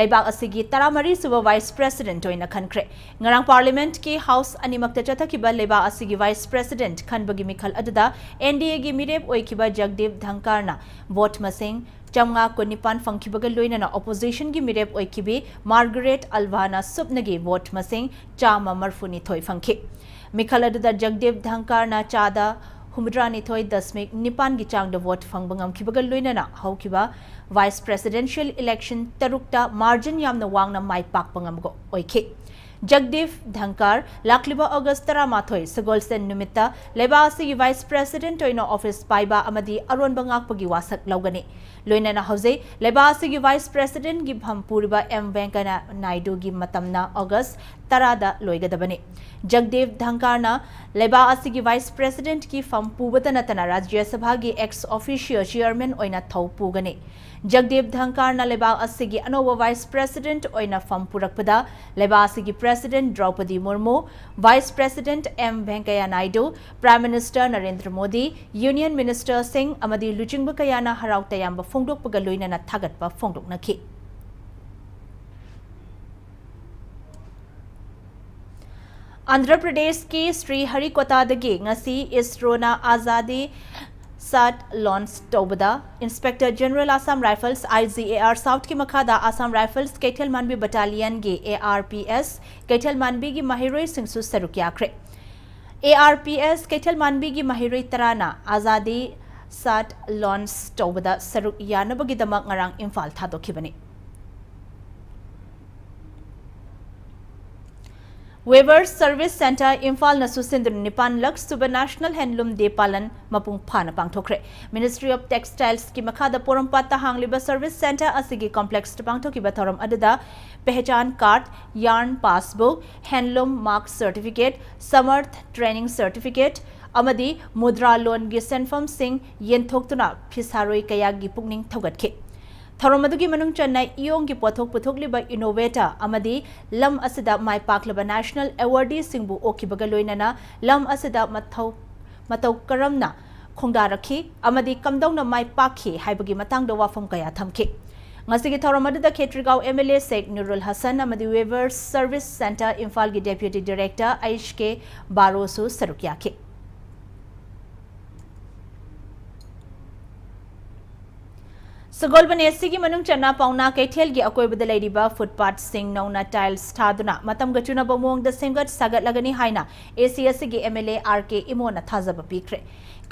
ꯂꯩꯕꯥꯛ ꯑꯁꯤꯒꯤ ꯇꯔꯥꯃꯔꯤ ꯁꯨꯕ Vice President ꯑꯣꯏꯅ ꯈꯟꯈ꯭ꯔꯦ꯫ ꯉꯔꯥꯡ Parliament ꯀꯤ House ꯑꯅꯤꯃꯛꯇ ꯆꯠꯊꯈꯤꯕ ꯂꯩꯕꯥꯛ ꯑꯁꯤꯒꯤ Vice President ꯈꯟꯕꯒꯤ ꯃꯤꯈꯜ ꯑꯗꯨꯗ N D A ꯒꯤ ꯃꯤꯔꯦꯞ ꯑꯣꯏꯈꯤꯕ ꯖꯒꯗꯤꯞ ꯙꯪꯀꯥꯔꯅ vote ꯃꯁꯤꯡ ꯆꯥꯝꯃꯉꯥ ꯀꯨꯟꯅꯤꯄꯥꯟ ꯐꯪꯈꯤꯕꯒ ꯂꯣꯏꯅꯅ opposition ꯒꯤ ꯃꯤꯔꯦꯞ ꯑꯣꯏꯈꯤꯕꯤ ꯃꯥꯔꯒꯔꯦꯠ ꯑꯜꯚꯥꯅ ꯁꯨꯞꯅꯒꯤ vote ꯃꯁꯤꯡ ꯆꯥꯝꯃ ꯃꯔꯤꯐꯨꯅꯤꯊꯣꯏ ꯐꯪꯈꯤ꯫ ꯃꯤꯈꯜ ꯑꯗꯨꯗ ꯖꯒꯗꯤꯞ ꯙꯪꯀꯥꯔꯅ ꯆꯥꯗ ꯍꯨꯝꯐꯨꯇꯔꯥꯅꯤꯊꯣꯏ ꯗꯁꯃꯤꯛ ꯅꯤꯄꯥꯟꯒꯤ ꯆꯥꯡꯗ vote ꯐꯪꯕ ꯉꯝꯈꯤꯕꯒ ꯂꯣꯏꯅꯅ ꯍꯧꯈꯤꯕ Vice Presidential Election ꯇꯔꯨꯛꯇ margin ꯌꯥꯝꯅ ꯋꯥꯡꯅ ꯃꯥꯏ ꯄꯥꯛꯄ ꯉꯝꯕ ꯑꯣꯏꯈꯤ꯫ ꯖꯒꯗꯤꯞ ꯙꯪꯀꯥꯔ ꯂꯥꯛꯂꯤꯕ August ꯇꯔꯥꯃꯥꯊꯣꯏ ꯁꯒꯣꯜꯁꯦꯟ ꯅꯨꯃꯤꯠꯇ ꯂꯩꯕꯥꯛ ꯑꯁꯤꯒꯤ Vice President ꯑꯣꯏꯅ office ꯄꯥꯏꯕ ꯑꯃꯗꯤ ꯑꯔꯣꯟꯕ ꯉꯥꯛꯄꯒꯤ ꯋꯥꯁꯛ ꯂꯧꯒꯅꯤ꯫ ꯂꯣꯏꯅꯅ ꯍꯧꯖꯤꯛ ꯂꯩꯕꯥꯛ ꯑꯁꯤꯒꯤ Vice President ꯒꯤ ꯐꯝ ꯄꯨꯔꯤꯕ ꯑꯦꯝ ꯚꯦꯡꯀꯌꯥ ꯅꯥꯏꯗꯨꯒꯤ ꯃꯇꯝꯅ August ꯇꯔꯥꯗ ꯂꯣꯏꯒꯗꯕꯅꯤ꯫ ꯖꯒꯗꯤꯞ ꯙꯪꯀꯥꯔꯅ ꯂꯩꯕꯥꯛ ꯑꯁꯤꯒꯤ Vice President ꯀꯤ ꯐꯝ ꯄꯨꯕꯇ ꯅꯠꯇꯅ ꯔꯥꯖ꯭ꯌ ꯁꯚꯥꯒꯤ ex officio chairman ꯑꯣꯏꯅ ꯊꯧ ꯄꯨꯒꯅꯤ꯫ ꯖꯒꯗꯤꯞ ꯙꯪꯀꯥꯔꯅ ꯂꯩꯕꯥꯛ ꯑꯁꯤꯒꯤ ꯑꯅꯧꯕ Vice President ꯑꯣꯏꯅ ꯐꯝ ꯄꯨꯔꯛꯄꯗ ꯂꯩꯕꯥꯛ ꯑꯁꯤꯒꯤ President Droupadi Murmu, Vice President M Venkaiah Naidu, Prime Minister Narendra Modi, Union Minister ꯁꯤꯡ ꯑꯃꯗꯤ ꯂꯨꯆꯤꯡꯕ ꯀꯌꯥꯅ ꯍꯔꯥꯎ ꯇꯌꯥꯝꯕ ꯐꯣꯡꯗꯣꯛꯄꯒ ꯂꯣꯏꯅꯅ ꯊꯥꯒꯠꯄ ꯐꯣꯡꯗꯣꯛꯅꯈꯤ꯫ ꯑꯟꯙ꯭ꯔ ꯄ꯭ꯔꯗꯦꯁꯀꯤ ꯁ꯭ꯔꯤ ꯍꯔꯤꯀꯣꯇꯥꯗꯒꯤ ꯉꯁꯤ ꯏꯁꯔꯣꯅ ꯑꯥꯖꯥꯗꯤ ꯁꯥꯠ launch ꯇꯧꯕꯗ Inspector General Assam Rifles, I G A R South ꯀꯤ ꯃꯈꯥꯗ Assam Rifles ꯀꯩꯊꯦꯜ ꯃꯥꯟꯕꯤ Battalion ꯒꯤ A R P S ꯀꯩꯊꯦꯜ ꯃꯥꯟꯕꯤꯒꯤ ꯃꯍꯩꯔꯣꯏꯁꯤꯡꯁꯨ ꯁꯔꯨꯛ ꯌꯥꯈ꯭ꯔꯦ꯫ A R P S ꯀꯩꯊꯦꯜ ꯃꯥꯟꯕꯤꯒꯤ ꯃꯍꯩꯔꯣꯏ ꯇꯔꯥꯅ ꯑꯥꯖꯥꯗꯤ ꯁꯥꯠ launch ꯇꯧꯕꯗ ꯁꯔꯨꯛ ꯌꯥꯅꯕꯒꯤꯗꯃꯛ ꯉꯔꯥꯡ ꯏꯝꯐꯥꯜ ꯊꯥꯗꯣꯛꯈꯤꯕꯅꯤ꯫ Weavers Service Centre ꯏꯝꯐꯥꯜꯅꯁꯨ ꯁꯤꯟꯗꯨꯅ ꯅꯤꯄꯥꯟ ꯂꯛ ꯁꯨꯕ National Handloom Day ꯄꯥꯂꯟ ꯃꯄꯨꯡ ꯐꯥꯅ ꯄꯥꯡꯊꯣꯛꯈ꯭ꯔꯦ꯫ Ministry of Textiles ꯀꯤ ꯃꯈꯥꯗ ꯄꯣꯔꯣꯝꯄꯥꯠꯇ ꯍꯥꯡꯂꯤꯕ Service Centre ꯑꯁꯤꯒꯤ complex ꯇ ꯄꯥꯡꯊꯣꯛꯈꯤꯕ ꯊꯧꯔꯝ ꯑꯗꯨꯗ Pehchan Card, Yarn Passbook, Handloom Mark Certificate, Samarth Training Certificate ꯑꯃꯗꯤ ꯃꯨꯗ꯭ꯔꯥ ꯂꯣꯟꯒꯤ ꯁꯦꯟꯐꯝꯁꯤꯡ ꯌꯦꯟꯊꯣꯛꯇꯨꯅ ꯐꯤꯁꯥꯔꯣꯏ ꯀꯌꯥꯒꯤ ꯄꯨꯛꯅꯤꯡ ꯊꯧꯒꯠꯈꯤ꯫ ꯊꯧꯔꯝ ꯑꯗꯨꯒꯤ ꯃꯅꯨꯡ ꯆꯟꯅ ꯏꯌꯣꯡꯒꯤ ꯄꯣꯠꯊꯣꯛ ꯄꯨꯊꯣꯛꯂꯤꯕ innovator ꯑꯃꯗꯤ ꯂꯝ ꯑꯁꯤꯗ ꯃꯥꯏ ꯄꯥꯛꯂꯕ national awardee ꯁꯤꯡꯕꯨ ꯑꯣꯛꯈꯤꯕꯒ ꯂꯣꯏꯅꯅ ꯂꯝ ꯑꯁꯤꯗ ꯃꯊꯧ, ꯃꯇꯧ ꯀꯔꯝꯅ ꯈꯣꯡꯗꯥꯔꯛꯈꯤ ꯑꯃꯗꯤ ꯀꯝꯗꯧꯅ ꯃꯥꯏ ꯄꯥꯛꯈꯤ ꯍꯥꯏꯕꯒꯤ ꯃꯇꯥꯡꯗ ꯋꯥꯐꯝ ꯀꯌꯥ ꯊꯝꯈꯤ꯫ ꯉꯁꯤꯒꯤ ꯊꯧꯔꯝ ꯑꯗꯨꯗ ꯈꯦꯇ꯭ꯔꯤꯒꯥꯎ M L A ꯁꯦꯈ ꯅꯨꯔꯨꯜ ꯍꯁꯟ ꯑꯃꯗꯤ Weavers Service Centre ꯏꯝꯐꯥꯜꯒꯤ Deputy Director H K ꯕꯥꯔꯣꯁꯨ ꯁꯔꯨꯛ ꯌꯥꯈꯤ꯫ ꯁꯒꯣꯜꯕꯟ A Cꯒꯤ ꯃꯅꯨꯡ ꯆꯟꯅ ꯄꯥꯎꯅꯥ ꯀꯩꯊꯦꯜꯒꯤ ꯑꯀꯣꯏꯕꯗ ꯂꯩꯔꯤꯕ ꯐꯨꯠꯄꯥꯠꯁꯤꯡ ꯅꯧꯅ tiles ꯊꯥꯗꯨꯅ ꯃꯇꯝꯒ ꯆꯨꯅꯕ ꯃꯑꯣꯡꯗ ꯁꯦꯝꯒꯠ ꯁꯥꯒꯠꯂꯒꯅꯤ ꯍꯥꯏꯅ A C ꯑꯁꯤꯒꯤ M L A R K ꯏꯃꯣꯅ ꯊꯥꯖꯕ ꯄꯤꯈ꯭ꯔꯦ꯫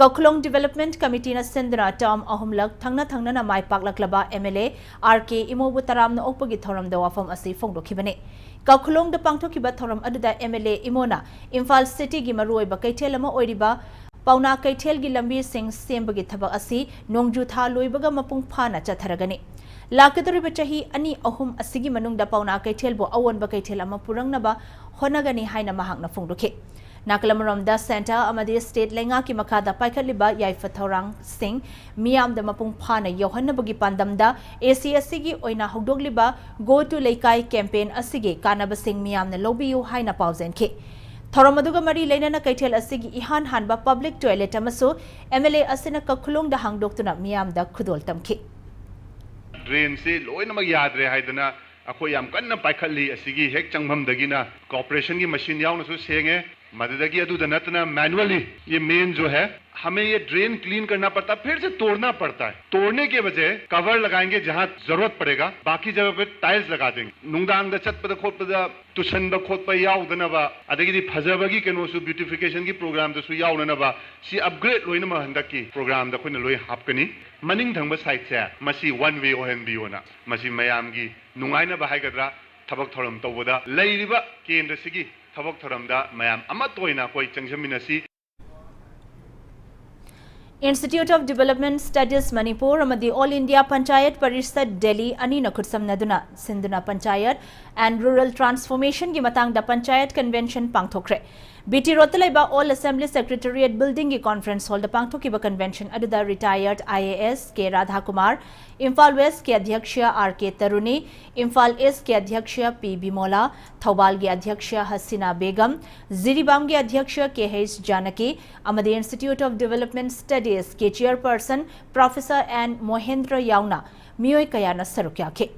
ꯀꯈꯨꯂꯣꯡ Development Committeeꯅ ꯁꯤꯟꯗꯨꯅ term ꯑꯍꯨꯝꯂꯛ ꯊꯪꯅ ꯊꯪꯅꯅ ꯃꯥꯏ ꯄꯥꯛꯂꯛꯂꯕ M L A R K ꯏꯃꯣꯕꯨ ꯇꯔꯥꯝꯅ ꯑꯣꯛꯄꯒꯤ ꯊꯧꯔꯝꯗ ꯋꯥꯐꯝ ꯑꯁꯤ ꯐꯣꯡꯗꯣꯛꯈꯤꯕꯅꯤ꯫ ꯀꯈꯨꯂꯣꯡꯗ ꯄꯥꯡꯊꯣꯛꯈꯤꯕ ꯊꯧꯔꯝ ꯑꯗꯨꯗ M L A ꯏꯃꯣꯅ ꯏꯝꯐꯥꯜ Cityꯒꯤ ꯃꯔꯨꯑꯣꯏꯕ ꯀꯩꯊꯦꯜ ꯑꯃ ꯑꯣꯏꯔꯤꯕ ꯄꯥꯎꯅꯥ ꯀꯩꯊꯦꯜꯒꯤ ꯂꯝꯕꯤꯁꯤꯡ ꯁꯦꯝꯕꯒꯤ ꯊꯕꯛ ꯑꯁꯤ ꯅꯣꯡꯖꯨ ꯊꯥ ꯂꯣꯏꯕꯒ ꯃꯄꯨꯡ ꯐꯥꯅ ꯆꯠꯊꯔꯒꯅꯤ꯫ ꯂꯥꯛꯀꯗꯧꯔꯤꯕ ꯆꯍꯤ ꯑꯅꯤ ꯑꯍꯨꯝ ꯑꯁꯤꯒꯤ ꯃꯅꯨꯡꯗ ꯄꯥꯎꯅꯥ ꯀꯩꯊꯦꯜꯕꯨ ꯑꯑꯣꯟꯕ ꯀꯩꯊꯦꯜ ꯑꯃ ꯄꯨꯔꯛꯅꯕ ꯍꯣꯠꯅꯒꯅꯤ ꯍꯥꯏꯅ ꯃꯍꯥꯛꯅ ꯐꯣꯡꯗꯣꯛꯈꯤ꯫ ꯅꯥꯀꯜ ꯑꯃꯔꯣꯝꯗ Centre ꯑꯃꯗꯤ State ꯂꯩꯉꯥꯛꯀꯤ ꯃꯈꯥꯗ ꯄꯥꯏꯈꯠꯂꯤꯕ ꯌꯥꯏꯐ ꯊꯧꯔꯥꯡꯁꯤꯡ ꯃꯤꯌꯥꯝꯗ ꯃꯄꯨꯡ ꯐꯥꯅ ꯌꯧꯍꯟꯅꯕꯒꯤ ꯄꯥꯟꯗꯝꯗ A C ꯑꯁꯤꯒꯤ ꯑꯣꯏꯅ ꯍꯧꯗꯣꯛꯂꯤꯕ Go to ꯂꯩꯀꯥꯏ campaign ꯑꯁꯤꯒꯤ ꯀꯥꯟꯅꯕꯁꯤꯡ ꯃꯤꯌꯥꯝꯅ ꯂꯧꯕꯤꯌꯨ ꯍꯥꯏꯅ ꯄꯥꯎꯖꯦꯟꯈꯤ꯫ ꯊꯧꯔꯝ ꯑꯗꯨꯒ ꯃꯔꯤ ꯂꯩꯅꯅ ꯀꯩꯊꯦꯜ ꯑꯁꯤꯒꯤ ꯏꯍꯥꯟ ꯍꯥꯟꯕ public toilet ꯑꯃꯁꯨ M L A ꯑꯁꯤꯅ ꯀꯈꯨꯂꯣꯡꯗ ꯍꯥꯡꯗꯣꯛꯇꯨꯅ ꯃꯤꯌꯥꯝꯗ ꯈꯨꯗꯣꯜ ꯇꯝꯈꯤ꯫ Drainꯁꯤ ꯂꯣꯏꯅꯃꯛ ꯌꯥꯗ꯭ꯔꯦ ꯍꯥꯏꯗꯅ ꯑꯩꯈꯣꯏ ꯌꯥꯝ ꯀꯟꯅ ꯄꯥꯏꯈꯠꯂꯤ꯫ ꯑꯁꯤꯒꯤ ꯍꯦꯛ ꯆꯪꯐꯝꯗꯒꯤꯅ corporationꯒꯤ machineꯌꯥꯎꯅꯁꯨ ꯁꯦꯡꯉꯦ, ꯃꯗꯨꯗꯒꯤ ꯑꯗꯨꯗ ꯅꯠꯇꯅ manually, ये main जो है, हमें ये drain clean करना पड़ता है, फिर से तोड़ना पड़ता है। तोड़ने के बजाय cover लगाएंगे जहां जरूरत पड़ेगा, बाकी जगह पे tiles लगा देंगे। ꯅꯨꯡꯗꯥꯡꯗ ꯆꯠꯄꯗ ꯈꯣꯠꯄꯗ ꯇꯨꯁꯟꯕ ꯈꯣꯠꯄ ꯌꯥꯎꯗꯅꯕ, ꯑꯗꯒꯤꯗꯤ ꯐꯖꯕꯒꯤ ꯀꯩꯅꯣꯁꯨ, beautificationꯒꯤ programꯗꯁꯨ ꯌꯥꯎꯅꯅꯕ ꯁꯤ upgrade ꯂꯣꯏꯅꯃꯛ ꯍꯟꯗꯛꯀꯤ programꯗ ꯑꯩꯈꯣꯏꯅ ꯂꯣꯏ ꯍꯥꯞꯀꯅꯤ꯫ ꯃꯅꯤꯡ ꯊꯪꯕ sideꯁꯦ ꯃꯁꯤ one way ꯑꯣꯏꯍꯟꯕꯤꯌꯣꯅ, ꯃꯁꯤ ꯃꯌꯥꯝꯒꯤ ꯅꯨꯡꯉꯥꯏꯅꯕ ꯍꯥꯏꯒꯗ꯭ꯔꯥ, ꯊꯕꯛ ꯊꯧꯔꯝ ꯇꯧꯕꯗ ꯂꯩꯔꯤꯕ ꯀꯦꯟꯗ꯭ꯔꯁꯤꯒꯤ ꯊꯕꯛ ꯊꯧꯔꯝꯗ ꯃꯌꯥꯝ ꯑꯃꯠꯇ ꯑꯣꯏꯅ ꯑꯩꯈꯣꯏ ꯆꯪꯁꯤꯟꯃꯤꯟꯅꯁꯤ꯫ Institute of Development Studies Manipur ꯑꯃꯗꯤ All India Panchayat Parishad Delhi ꯑꯅꯤꯅ ꯈꯨꯠꯁꯝꯅꯗꯨꯅ ꯁꯤꯟꯗꯨꯅ Panchayat and Rural Transformationꯒꯤ ꯃꯇꯥꯡꯗ Panchayat Convention ꯄꯥꯡꯊꯣꯛꯈ꯭ꯔꯦ꯫ ꯕꯤ ꯇꯤ ꯔꯣꯗꯇ ꯂꯩꯕ ꯑꯣꯜ ꯑꯦꯁꯦꯝꯕ꯭ꯂꯤ ꯁꯦꯀ꯭ꯔꯦꯇꯔꯤꯌꯦꯠ ꯕꯤꯜꯗꯤꯡꯒꯤ ꯀꯣꯟꯐꯔꯦꯟꯁ ꯍꯣꯜꯗ ꯄꯥꯡꯊꯣꯛꯈꯤꯕ ꯀꯟꯚꯦꯟꯁꯟ ꯑꯗꯨꯗ ꯔꯤꯇꯥꯌꯔꯗ ꯑꯥꯏ ꯑꯦ ꯑꯦꯁ ꯀꯦ ꯔꯥꯙꯥꯀꯨꯃꯥꯔ, ꯏꯝꯐꯥꯜ ꯋꯦꯁꯀꯤ ꯑꯗ꯭ꯌꯛꯁ ꯑꯥꯔ ꯀꯦ ꯇꯔꯨꯅꯤ, ꯏꯝꯐꯥꯜ ꯏꯁꯀꯤ ꯑꯗ꯭ꯌꯛꯁ ꯄꯤ ꯕꯤꯃꯣꯂꯥ, ꯊꯧꯕꯥꯜꯒꯤ ꯑꯗ꯭ꯌꯛꯁ ꯍꯁꯤꯅꯥ ꯕꯦꯒꯝ, ꯖꯤꯔꯤꯕꯥꯝꯒꯤ ꯑꯗ꯭ꯌꯛꯁ ꯀꯦ ꯍꯩꯆ ꯖꯥꯅꯀꯤ ꯑꯃꯗꯤ Institute of Development Studies ꯀꯤ ꯆꯤꯌꯔꯄꯔꯁꯟ ꯄ꯭ꯔꯣꯐꯦꯁꯔ ꯑꯦꯟ ꯃꯣꯍꯦꯟꯗ꯭ꯔ ꯌꯥꯎꯅ ꯃꯤꯑꯣꯏ ꯀꯌꯥꯅ ꯁꯔꯨꯛ ꯌꯥꯈꯤ꯫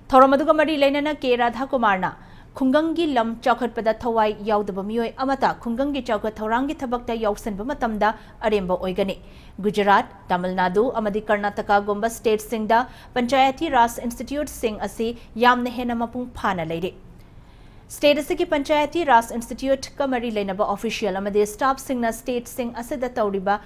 ꯊꯧꯔꯝ ꯑꯗꯨꯒ ꯃꯔꯤ ꯂꯩꯅꯅ ꯀꯦ ꯔꯥꯙꯥꯀꯨꯃꯥꯔꯅ ꯈꯨꯡꯒꯪꯒꯤ ꯂꯝ ꯆꯥꯎꯈꯠꯄꯗ ꯊꯋꯥꯏ ꯌꯥꯎꯗꯕ ꯃꯤꯑꯣꯏ ꯑꯃꯠꯇ ꯈꯨꯡꯒꯪꯒꯤ ꯆꯥꯎꯈꯠ ꯊꯧꯔꯥꯡꯒꯤ ꯊꯕꯛꯇ ꯌꯥꯎꯁꯤꯟꯕ ꯃꯇꯝꯗ ꯑꯔꯦꯝꯕ ꯑꯣꯏꯒꯅꯤ꯫ ꯒꯨꯖꯔꯥꯠ, ꯇꯥꯃꯤꯜ ꯅꯥꯗꯨ ꯑꯃꯗꯤ ꯀꯔꯅꯥꯇꯀꯥꯒꯨꯝꯕ ꯁ꯭ꯇꯦꯠꯁꯤꯡꯗ ꯄꯟꯆꯥꯌꯇꯤ ꯔꯥꯖ ꯏꯟꯁꯇꯤꯇ꯭ꯌꯨꯠꯁꯤꯡ ꯑꯁꯤ ꯌꯥꯝꯅ ꯍꯦꯟꯅ ꯃꯄꯨꯡ ꯐꯥꯅ ꯂꯩꯔꯤ꯫ ꯁ꯭ꯇꯦꯠ ꯑꯁꯤꯒꯤ ꯄꯟꯆꯥꯌꯇꯤ ꯔꯥꯖ ꯏꯟꯁꯇꯤꯇ꯭ꯌꯨꯠꯀ ꯃꯔꯤ ꯂꯩꯅꯕ ꯑꯣꯐꯤꯁꯤꯌꯦꯜ ꯑꯃꯗꯤ ꯁ꯭ꯇꯥꯐꯁꯤꯡꯅ ꯁ꯭ꯇꯦꯠꯁꯤꯡ ꯑꯁꯤꯗ ꯇꯧꯔꯤꯕ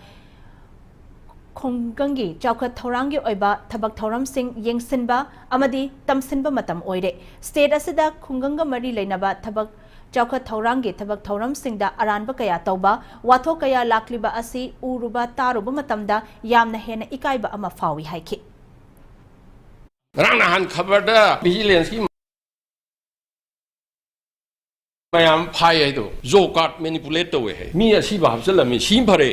ꯈꯨꯡꯒꯪꯒꯤ ꯆꯥꯎꯈꯠ ꯊꯧꯔꯥꯡꯒꯤ ꯑꯣꯏꯕ ꯊꯕꯛ ꯊꯧꯔꯝꯁꯤꯡ ꯌꯦꯡꯁꯤꯟꯕ ꯑꯃꯗꯤ ꯇꯝꯁꯤꯟꯕ ꯃꯇꯝ ꯑꯣꯏꯔꯦ꯫ ꯁ꯭ꯇꯦꯠ ꯑꯁꯤꯗ ꯈꯨꯡꯒꯪꯒ ꯃꯔꯤ ꯂꯩꯅꯕ ꯊꯕꯛ ꯆꯥꯎꯈꯠ ꯊꯧꯔꯥꯡꯒꯤ ꯊꯕꯛ ꯊꯧꯔꯝꯁꯤꯡꯗ ꯑꯔꯥꯟꯕ ꯀꯌꯥ ꯇꯧꯕ, ꯋꯥꯊꯣꯛ ꯀꯌꯥ ꯂꯥꯛꯂꯤꯕ ꯑꯁꯤ ꯎꯔꯨꯕ ꯇꯥꯔꯨꯕ ꯃꯇꯝꯗ ꯌꯥꯝꯅ ꯍꯦꯟꯅ ꯏꯀꯥꯏꯕ ꯑꯃ ꯐꯥꯎꯏ ꯍꯥꯏꯈꯤ꯫ ꯉꯔꯥꯡ ꯅꯍꯥꯟ ꯈꯕꯔꯗ ꯚꯤꯖꯤꯂꯦꯟꯁꯀꯤ ꯃꯌꯥꯝ ꯐꯥꯏ ꯍꯥꯏꯗꯣ, ꯖꯣꯕ ꯀꯥꯔꯗ ꯃꯦꯅꯤꯄꯨꯂꯦꯠ ꯇꯧꯋꯦ ꯍꯥꯏ, ꯃꯤ ꯑꯁꯤꯕ ꯍꯥꯞꯆꯤꯜꯂꯝꯃꯤ, ꯁꯤ ꯐꯔꯦ,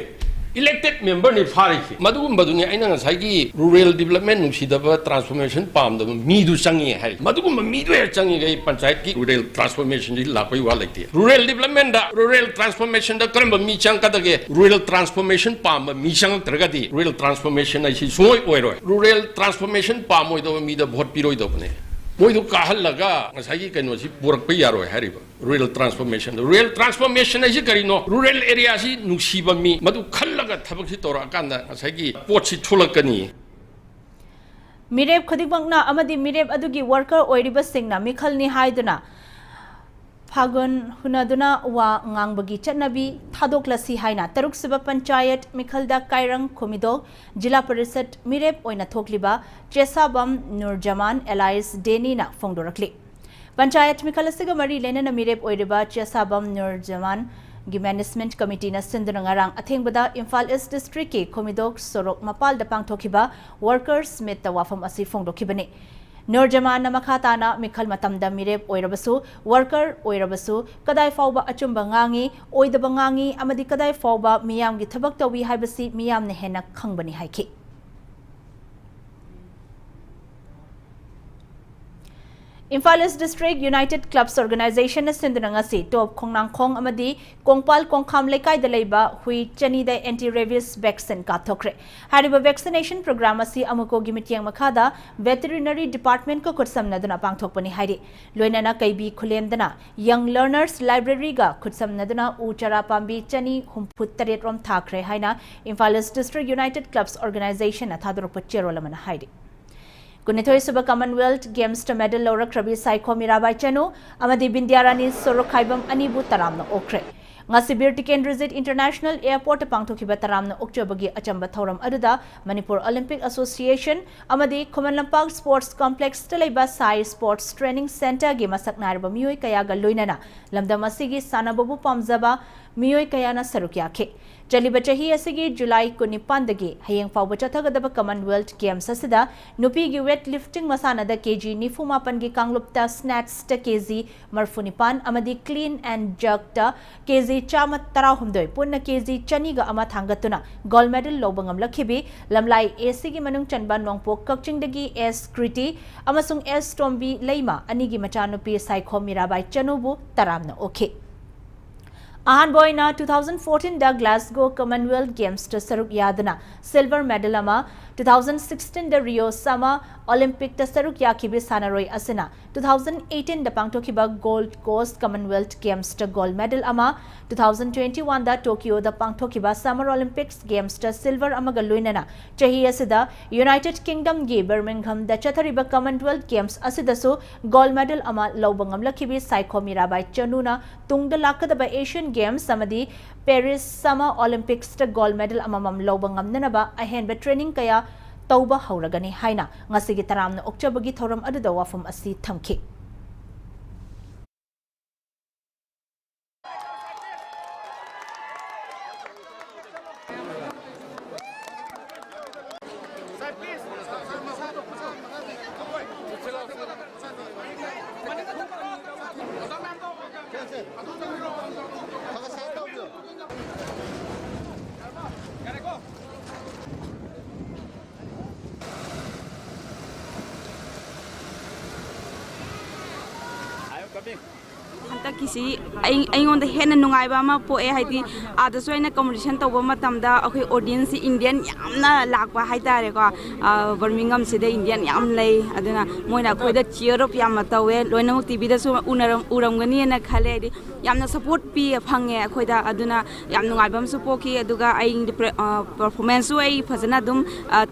ꯏꯂꯦꯛꯇꯦꯗ ꯃꯦꯝꯕꯔꯅꯤ ꯐꯥꯔꯤꯁꯦ꯫ ꯃꯗꯨꯒꯨꯝꯕꯗꯨꯅꯤ ꯑꯩꯅ ꯉꯁꯥꯏꯒꯤ ꯔꯨꯔꯦꯜ ꯗꯤꯕꯂꯞꯃꯦꯟ ꯅꯨꯡꯁꯤꯗꯕ, ꯇ꯭ꯔꯥꯟꯁꯐꯣꯔꯃꯦꯁꯟ ꯄꯥꯝꯗꯕ ꯃꯤꯗꯨ ꯆꯪꯉꯦ ꯍꯥꯏ꯫ ꯃꯗꯨꯒꯨꯝꯕ ꯃꯤꯗꯨ ꯍꯦꯛ ꯆꯪꯉꯤꯈꯩ ꯄꯟꯆꯥꯌꯠꯀꯤ ꯔꯨꯔꯦꯜ ꯇ꯭ꯔꯥꯟꯁꯐꯣꯔꯃꯦꯁꯟꯁꯤ ꯂꯥꯛꯄꯩ ꯋꯥ ꯂꯩꯇꯦ꯫ ꯔꯨꯔꯦꯜ ꯗꯤꯕꯂꯞꯃꯦꯟꯗ ꯔꯨꯔꯦꯜ ꯇ꯭ꯔꯥꯟꯁꯐꯣꯔꯃꯦꯁꯟꯗ ꯀꯔꯝꯕ ꯃꯤ ꯆꯪꯉꯛꯀꯗꯒꯦ? ꯔꯨꯔꯦꯜ ꯇ꯭ꯔꯥꯟꯁꯐꯣꯔꯃꯦꯁꯟ ꯄꯥꯝꯕ ꯃꯤ ꯆꯪꯉꯛꯇ꯭ꯔꯒꯗꯤ ꯔꯨꯔꯦꯜ ꯇ꯭ꯔꯥꯟꯁꯐꯣꯔꯃꯦꯁꯟ ꯍꯥꯏꯁꯤ ꯁꯨꯡꯑꯣꯏ ꯑꯣꯏꯔꯣꯏ꯫ ꯔꯨꯔꯦꯜ ꯇ꯭ꯔꯥꯟꯁꯐꯣꯔꯃꯦꯁꯟ ꯄꯥꯝꯃꯣꯏꯗꯕ ꯃꯤꯗ ꯚꯣꯠ ꯄꯤꯔꯣꯏꯗꯕꯅꯦ꯫ ꯃꯣꯏꯗꯨ ꯀꯥꯍꯜꯂꯒ ꯉꯁꯥꯏꯒꯤ ꯀꯩꯅꯣꯁꯤ ꯄꯨꯔꯛꯄ ꯌꯥꯔꯣꯏ ꯍꯥꯏꯔꯤꯕ꯫ ꯔꯨꯔꯦꯜ ꯇ꯭ꯔꯥꯟꯁꯐꯣꯔꯃꯦꯁꯟ, ꯔꯨꯔꯦꯜ ꯇ꯭ꯔꯥꯟꯁꯐꯣꯔꯃꯦꯁꯟ ꯍꯥꯏꯁꯤ ꯀꯔꯤꯅꯣ? ꯔꯨꯔꯦꯜ ꯑꯦꯔꯤꯌꯥꯁꯤ ꯅꯨꯡꯁꯤꯕ ꯃꯤ, ꯃꯗꯨ ꯈꯜꯂꯒ ꯊꯕꯛꯁꯤ ꯇꯧꯔꯛꯑꯀꯥꯟꯗ ꯉꯁꯥꯏꯒꯤ ꯄꯣꯠꯁꯤ ꯊꯣꯛꯂꯛꯀꯅꯤ꯫ ꯃꯤꯔꯦꯞ ꯈꯨꯗꯤꯡꯃꯛꯅ ꯑꯃꯗꯤ ꯃꯤꯔꯦꯞ ꯑꯗꯨꯒꯤ ꯋꯥꯔꯀꯔ ꯑꯣꯏꯔꯤꯕꯁꯤꯡꯅ ꯃꯤꯈꯜꯅꯤ ꯍꯥꯏꯗꯨꯅ ꯐꯥꯒꯨꯟ ꯍꯨꯅꯗꯨꯅ ꯋꯥ ꯉꯥꯡꯕꯒꯤ ꯆꯠꯅꯕꯤ ꯊꯥꯗꯣꯛꯂꯁꯤ ꯍꯥꯏꯅ ꯇꯔꯨꯛꯁꯨꯕ ꯄꯟꯆꯥꯌꯠ ꯃꯤꯈꯜꯗ ꯀꯥꯏꯔꯪ ꯈꯨꯃꯤꯗꯣ ꯖꯤꯂꯥ ꯄꯔꯤꯁꯠ ꯃꯤꯔꯦꯞ ꯑꯣꯏꯅ ꯊꯣꯛꯂꯤꯕ ꯆꯦꯁꯥꯕꯝ ꯅꯨꯔꯖꯃꯥꯟ ꯑꯦꯂꯥꯏꯁ ꯗꯦꯅꯤꯅ ꯐꯣꯡꯗꯣꯔꯛꯂꯤ꯫ ꯄꯟꯆꯥꯌꯠ ꯃꯤꯈꯜ ꯑꯁꯤꯒ ꯃꯔꯤ ꯂꯩꯅꯅ ꯃꯤꯔꯦꯞ ꯑꯣꯏꯔꯤꯕ ꯆꯦꯁꯥꯕꯝ ꯅꯨꯔꯖꯃꯥꯟꯒꯤ ꯃꯦꯅꯦꯖꯃꯦꯟꯠ ꯀꯃꯤꯇꯤꯅ ꯁꯤꯟꯗꯨꯅ ꯉꯔꯥꯡ ꯑꯊꯦꯡꯕꯗ ꯏꯝꯐꯥꯜ ꯏꯁ꯭ꯠ ꯗꯤꯁꯇ꯭ꯔꯤꯛꯀꯤ ꯈꯨꯃꯤꯗꯣꯛ ꯁꯣꯔꯣꯛ ꯃꯄꯥꯜꯗ ꯄꯥꯡꯊꯣꯛꯈꯤꯕ ꯋꯥꯔꯀꯔꯁ ꯃꯤꯠꯇ ꯋꯥꯐꯝ ꯑꯁꯤ ꯐꯣꯡꯗꯣꯛꯈꯤꯕꯅꯤ꯫ ꯅꯨꯔꯖꯃꯥꯟꯅ ꯃꯈꯥ ꯇꯥꯅ ꯃꯤꯈꯜ ꯃꯇꯝꯗ ꯃꯤꯔꯦꯞ ꯑꯣꯏꯔꯕꯁꯨ, ꯋꯥꯔꯀꯔ ꯑꯣꯏꯔꯕꯁꯨ, ꯀꯗꯥꯏ ꯐꯥꯎꯕ ꯑꯆꯨꯝꯕ ꯉꯥꯡꯉꯤ, ꯑꯣꯏꯗꯕ ꯉꯥꯡꯉꯤ ꯑꯃꯗꯤ ꯀꯗꯥꯏ ꯐꯥꯎꯕ ꯃꯤꯌꯥꯝꯒꯤ ꯊꯕꯛ ꯇꯧꯏ ꯍꯥꯏꯕꯁꯤ ꯃꯤꯌꯥꯝꯅ ꯍꯦꯟꯅ ꯈꯪꯕꯅꯤ ꯍꯥꯏꯈꯤ꯫ ꯏꯝꯐꯥꯜ ꯏꯁ ꯗꯤꯁꯇ꯭ꯔꯤꯛ ꯌꯨꯅꯥꯏꯇꯦꯗ ꯀ꯭ꯂꯕꯁ ꯑꯣꯔꯒꯅꯥꯏꯖꯦꯁꯟꯅ ꯁꯤꯟꯗꯨꯅ ꯉꯁꯤ ꯇꯣꯞ ꯈꯣꯡꯅꯥꯡꯈꯣꯡ ꯑꯃꯗꯤ ꯀꯣꯡꯄꯥꯜ ꯀꯣꯡꯈꯥꯝ ꯂꯩꯀꯥꯏꯗ ꯂꯩꯕ ꯍꯨꯏ ꯆꯅꯤꯗ ꯑꯦꯟꯇꯤ ꯔꯦꯕꯤꯁ ꯚꯦꯛꯁꯤꯟ ꯀꯥꯞꯊꯣꯛꯈ꯭ꯔꯦ꯫ ꯍꯥꯏꯔꯤꯕ ꯚꯦꯛꯁꯤꯅꯦꯁꯟ ꯄ꯭ꯔꯣꯒ꯭ꯔꯥꯝ ꯑꯁꯤ ꯑꯃꯨꯀꯣꯒꯤ ꯃꯤꯠꯌꯦꯡ ꯃꯈꯥꯗ ꯚꯦꯇꯦꯔꯤꯅꯔꯤ ꯗꯤꯄꯥꯔꯠꯃꯦꯟꯠꯀ ꯈꯨꯠꯁꯝꯅꯗꯨꯅ ꯄꯥꯡꯊꯣꯛꯄꯅꯤ ꯍꯥꯏꯔꯤ꯫ ꯂꯣꯏꯅꯅ ꯀꯩꯕꯤ ꯈꯨꯂꯦꯝꯗꯅ ꯌꯪ ꯂꯔꯅꯔꯁ ꯂꯥꯏꯕ꯭ꯔꯦꯔꯤꯒ ꯈꯨꯠꯁꯝꯅꯗꯨꯅ ꯎ ꯆꯥꯔꯥ ꯄꯥꯝꯕꯤ ꯆꯅꯤ ꯍꯨꯝꯐꯨ ꯇꯔꯦꯠ ꯔꯣꯝ ꯊꯥꯈ꯭ꯔꯦ ꯍꯥꯏꯅ ꯏꯝꯐꯥꯜ ꯏꯁ ꯗꯤꯁꯇ꯭ꯔꯤꯛ ꯌꯨꯅꯥꯏꯇꯦꯗ ꯀ꯭ꯂꯕꯁ ꯑꯣꯔꯒꯅꯥꯏꯖꯦꯁꯟꯅ ꯊꯥꯗꯣꯔꯛꯄ ꯆꯦꯔꯣꯜ ꯑꯃꯅ ꯍꯥꯏꯔꯤ꯫ ꯀꯨꯟꯅꯤꯊꯣꯏ ꯁꯨꯕ ꯀꯃꯟꯋꯦꯜꯊ ꯒꯦꯝꯁꯇ ꯃꯦꯗꯜ ꯂꯧꯔꯛꯈ꯭ꯔꯕꯤ ꯁꯥꯏꯈꯣ ꯃꯤꯔꯥꯕꯥꯏ ꯆꯅꯨ ꯑꯃꯗꯤ ꯕꯤꯟꯗ꯭ꯌꯥꯔꯥꯅꯤ ꯁꯣꯔꯣꯛꯈꯥꯏꯕꯝ ꯑꯅꯤꯕꯨ ꯇꯔꯥꯝꯅ ꯑꯣꯛꯈ꯭ꯔꯦ꯫ ꯉꯁꯤ ꯕꯤꯔ ꯇꯤꯀꯦꯟꯗ꯭ꯔꯖꯤꯠ ꯏꯟꯇꯔꯅꯦꯁꯅꯦꯜ ꯑꯦꯌꯔꯄꯣꯔꯠꯇ ꯄꯥꯡꯊꯣꯛꯈꯤꯕ ꯇꯔꯥꯝꯅ ꯑꯣꯛꯆꯕꯒꯤ ꯑꯆꯝꯕ ꯊꯧꯔꯝ ꯑꯗꯨꯗ ꯃꯅꯤꯄꯨꯔ ꯑꯣꯂꯤꯝꯄꯤꯛ ꯑꯦꯁꯣꯁꯤꯌꯦꯁꯟ ꯑꯃꯗꯤ ꯈꯨꯃꯟ ꯂꯝꯄꯥꯛ ꯁ꯭ꯄꯣꯔꯠꯁ ꯀꯣꯝꯄ꯭ꯂꯦꯛꯁꯇ ꯂꯩꯕ ꯁꯥꯏ ꯁ꯭ꯄꯣꯔꯠꯁ ꯇ꯭ꯔꯦꯅꯤꯡ ꯁꯦꯟꯇꯔꯒꯤ ꯃꯁꯛ ꯅꯥꯏꯔꯕ ꯃꯤꯑꯣꯏ ꯀꯌꯥꯒ ꯂꯣꯏꯅꯅ ꯂꯝꯗꯝ ꯑꯁꯤꯒꯤ ꯁꯥꯟꯅꯕꯕꯨ ꯄꯥꯝꯖꯕ ꯃꯤꯑꯣꯏ ꯀꯌꯥꯅ ꯁꯔꯨꯛ ꯌꯥꯈꯤ꯫ ꯆꯠꯂꯤꯕ ꯆꯍꯤ ꯑꯁꯤꯒꯤ ꯖꯨꯂꯥꯏ ꯀꯨꯟꯅꯤꯄꯥꯟꯗꯒꯤ ꯍꯌꯦꯡ ꯐꯥꯎꯕ ꯆꯠꯊꯒꯗꯕ ꯀꯃꯟꯋꯦꯜꯊ ꯒꯦꯝꯁ ꯑꯁꯤꯗ ꯅꯨꯄꯤꯒꯤ ꯋꯦꯠ ꯂꯤꯐꯇꯤꯡ ꯃꯁꯥꯟꯅꯗ ꯀꯦꯖꯤ ꯅꯤꯐꯨ ꯃꯥꯄꯟꯒꯤ ꯀꯥꯡꯂꯨꯞꯇ ꯁ꯭ꯅꯦꯠꯁꯇ ꯀꯦꯖꯤ ꯃꯔꯐꯨ ꯅꯤꯄꯥꯟ ꯑꯃꯗꯤ ꯀ꯭ꯂꯤꯟ ꯑꯦꯟ ꯖꯔꯛꯇ ꯀꯦꯖꯤ ꯆꯥꯝꯃ ꯇꯔꯥꯍꯨꯝꯗꯣꯏ, ꯄꯨꯟꯅ ꯀꯦꯖꯤ ꯆꯅꯤꯒ ꯑꯃ ꯊꯥꯡꯒꯠꯇꯨꯅ ꯒꯣꯜꯗ ꯃꯦꯗꯜ ꯂꯧꯕ ꯉꯝꯂꯛꯈꯤꯕꯤ ꯂꯝꯂꯥꯏ ꯑꯦꯁꯤꯒꯤ ꯃꯅꯨꯡ ꯆꯟꯕ ꯅꯣꯡꯄꯣꯛ ꯀꯛꯆꯤꯡꯗꯒꯤ ꯑꯦꯁ ꯀ꯭ꯔꯤꯇꯤ ꯑꯃꯁꯨꯡ ꯑꯦꯁ ꯇꯣꯝꯕꯤ ꯂꯩꯃ ꯑꯅꯤꯒꯤ ꯃꯆꯥꯅꯨꯄꯤ ꯁꯥꯏꯈꯣꯝ ꯃꯤꯔꯥꯕꯥꯏ ꯆꯅꯨꯕꯨ ꯇꯔꯥꯝꯅ ꯑꯣꯛꯈꯤ꯫ ꯑꯍꯥꯟꯕ ꯑꯣꯏꯅ two thousand fourteen ꯗ ꯒ꯭ꯂꯥꯁꯒꯣ ꯀꯃꯟꯋꯦꯜꯊ ꯒꯦꯝꯁꯇ ꯁꯔꯨꯛ ꯌꯥꯗꯨꯅ ꯁꯤꯜꯚꯔ ꯃꯦꯗꯜ ꯑꯃ, two thousand sixteen ꯗ ꯔꯤꯑꯣ ꯁꯝꯃꯔ ꯑꯣꯂꯤꯝꯄꯤꯛꯇ ꯁꯔꯨꯛ ꯌꯥꯈꯤꯕꯤ ꯁꯥꯟꯅꯔꯣꯏ ꯑꯁꯤꯅ two thousand eighteen ꯗ ꯄꯥꯡꯊꯣꯛꯈꯤꯕ ꯒꯣꯜꯗ ꯀꯣꯁ꯭ꯠ ꯀꯃꯟꯋꯦꯜꯊ ꯒꯦꯝꯁꯇ ꯒꯣꯜꯗ ꯃꯦꯗꯜ ꯑꯃ, two thousand twenty one ꯗ ꯇꯣꯀꯤꯌꯣꯗ ꯄꯥꯡꯊꯣꯛꯈꯤꯕ ꯁꯝꯃꯔ ꯑꯣꯂꯤꯝꯄꯤꯛꯁ ꯒꯦꯝꯁꯇ ꯁꯤꯜꯚꯔ ꯑꯃꯒ ꯂꯣꯏꯅꯅ ꯆꯍꯤ ꯑꯁꯤꯗ ꯌꯨꯅꯥꯏꯇꯦꯗ ꯀꯤꯡꯗꯝꯒꯤ ꯕꯔꯃꯤꯡꯍꯝꯗ ꯆꯠꯊꯔꯤꯕ ꯀꯃꯟꯋꯦꯜꯊ ꯒꯦꯝꯁ ꯑꯁꯤꯗꯁꯨ ꯒꯣꯜꯗ ꯃꯦꯗꯜ ꯑꯃ ꯂꯧꯕ ꯉꯝꯂꯛꯈꯤꯕꯤ ꯁꯥꯏꯈꯣꯝ ꯃꯤꯔꯥꯕꯥꯏ ꯆꯅꯨꯅ ꯇꯨꯡꯗ ꯂꯥꯛꯀꯗꯕ ꯑꯦꯁꯤꯌꯟ ꯒꯦꯝꯁ ꯑꯃꯗꯤ ꯄꯦꯔꯤꯁ ꯁꯝꯃꯔ ꯑꯣꯂꯤꯝꯄꯤꯛꯁꯇ ꯒꯣꯜꯗ ꯃꯦꯗꯜ ꯑꯃꯃꯝ ꯂꯧꯕ ꯉꯝꯅꯅꯕ ꯑꯍꯦꯟꯕ ꯇ꯭ꯔꯦꯅꯤꯡ ꯀꯌꯥ ꯇꯧꯕ ꯍꯧꯔꯒꯅꯤ ꯍꯥꯏꯅ ꯉꯁꯤꯒꯤ ꯇꯔꯥꯝꯅ ꯑꯣꯛꯆꯕꯒꯤ ꯊꯧꯔꯝ ꯑꯗꯨꯗ ꯋꯥꯐꯝ ꯑꯁꯤ ꯊꯝꯈꯤ꯫ ꯍꯟꯗꯛꯀꯤꯁꯤ ꯑꯩ ꯑꯩꯉꯣꯟꯗ ꯍꯦꯟꯅ ꯅꯨꯡꯉꯥꯏꯕ ꯑꯃ ꯄꯣꯛꯑꯦ, ꯍꯥꯏꯗꯤ ꯑꯥꯗꯁꯨ ꯑꯩꯅ ꯀꯝꯄꯤꯇꯤꯁꯟ ꯇꯧꯕ ꯃꯇꯝꯗ ꯑꯩꯈꯣꯏ ꯑꯣꯗꯤꯌꯦꯟꯁꯁꯤ ꯏꯟꯗꯤꯌꯟ ꯌꯥꯝꯅ ꯂꯥꯛꯄ ꯍꯥꯏꯇꯥꯔꯦꯀꯣ꯫ ꯕꯔꯃꯤꯡꯒꯝꯁꯤꯗ ꯏꯟꯗꯤꯌꯟ ꯌꯥꯝ ꯂꯩ, ꯑꯗꯨꯅ ꯃꯣꯏꯅ ꯑꯩꯈꯣꯏꯗ ꯆꯤꯌꯔ ꯑꯞ ꯌꯥꯝꯅ ꯇꯧꯋꯦ꯫ ꯂꯣꯏꯅꯃꯛ ꯇꯤꯚꯤꯗꯁꯨ ꯎꯅꯔꯝ ꯎꯔꯝꯒꯅꯤꯅ ꯈꯜꯂꯦ, ꯍꯥꯏꯗꯤ ꯌꯥꯝꯅ ꯁꯄꯣꯔꯠ ꯄꯤ ꯐꯪꯉꯦ ꯑꯩꯈꯣꯏꯗ꯫ ꯑꯗꯨꯅ ꯌꯥꯝ ꯅꯨꯡꯉꯥꯏꯕ ꯑꯃꯁꯨ ꯄꯣꯛꯈꯤ꯫ ꯑꯗꯨꯒ ꯑꯩ ꯄꯔꯐꯣꯔꯃꯦꯟꯁꯁꯨ ꯑꯩ ꯐꯖꯅ ꯑꯗꯨꯝ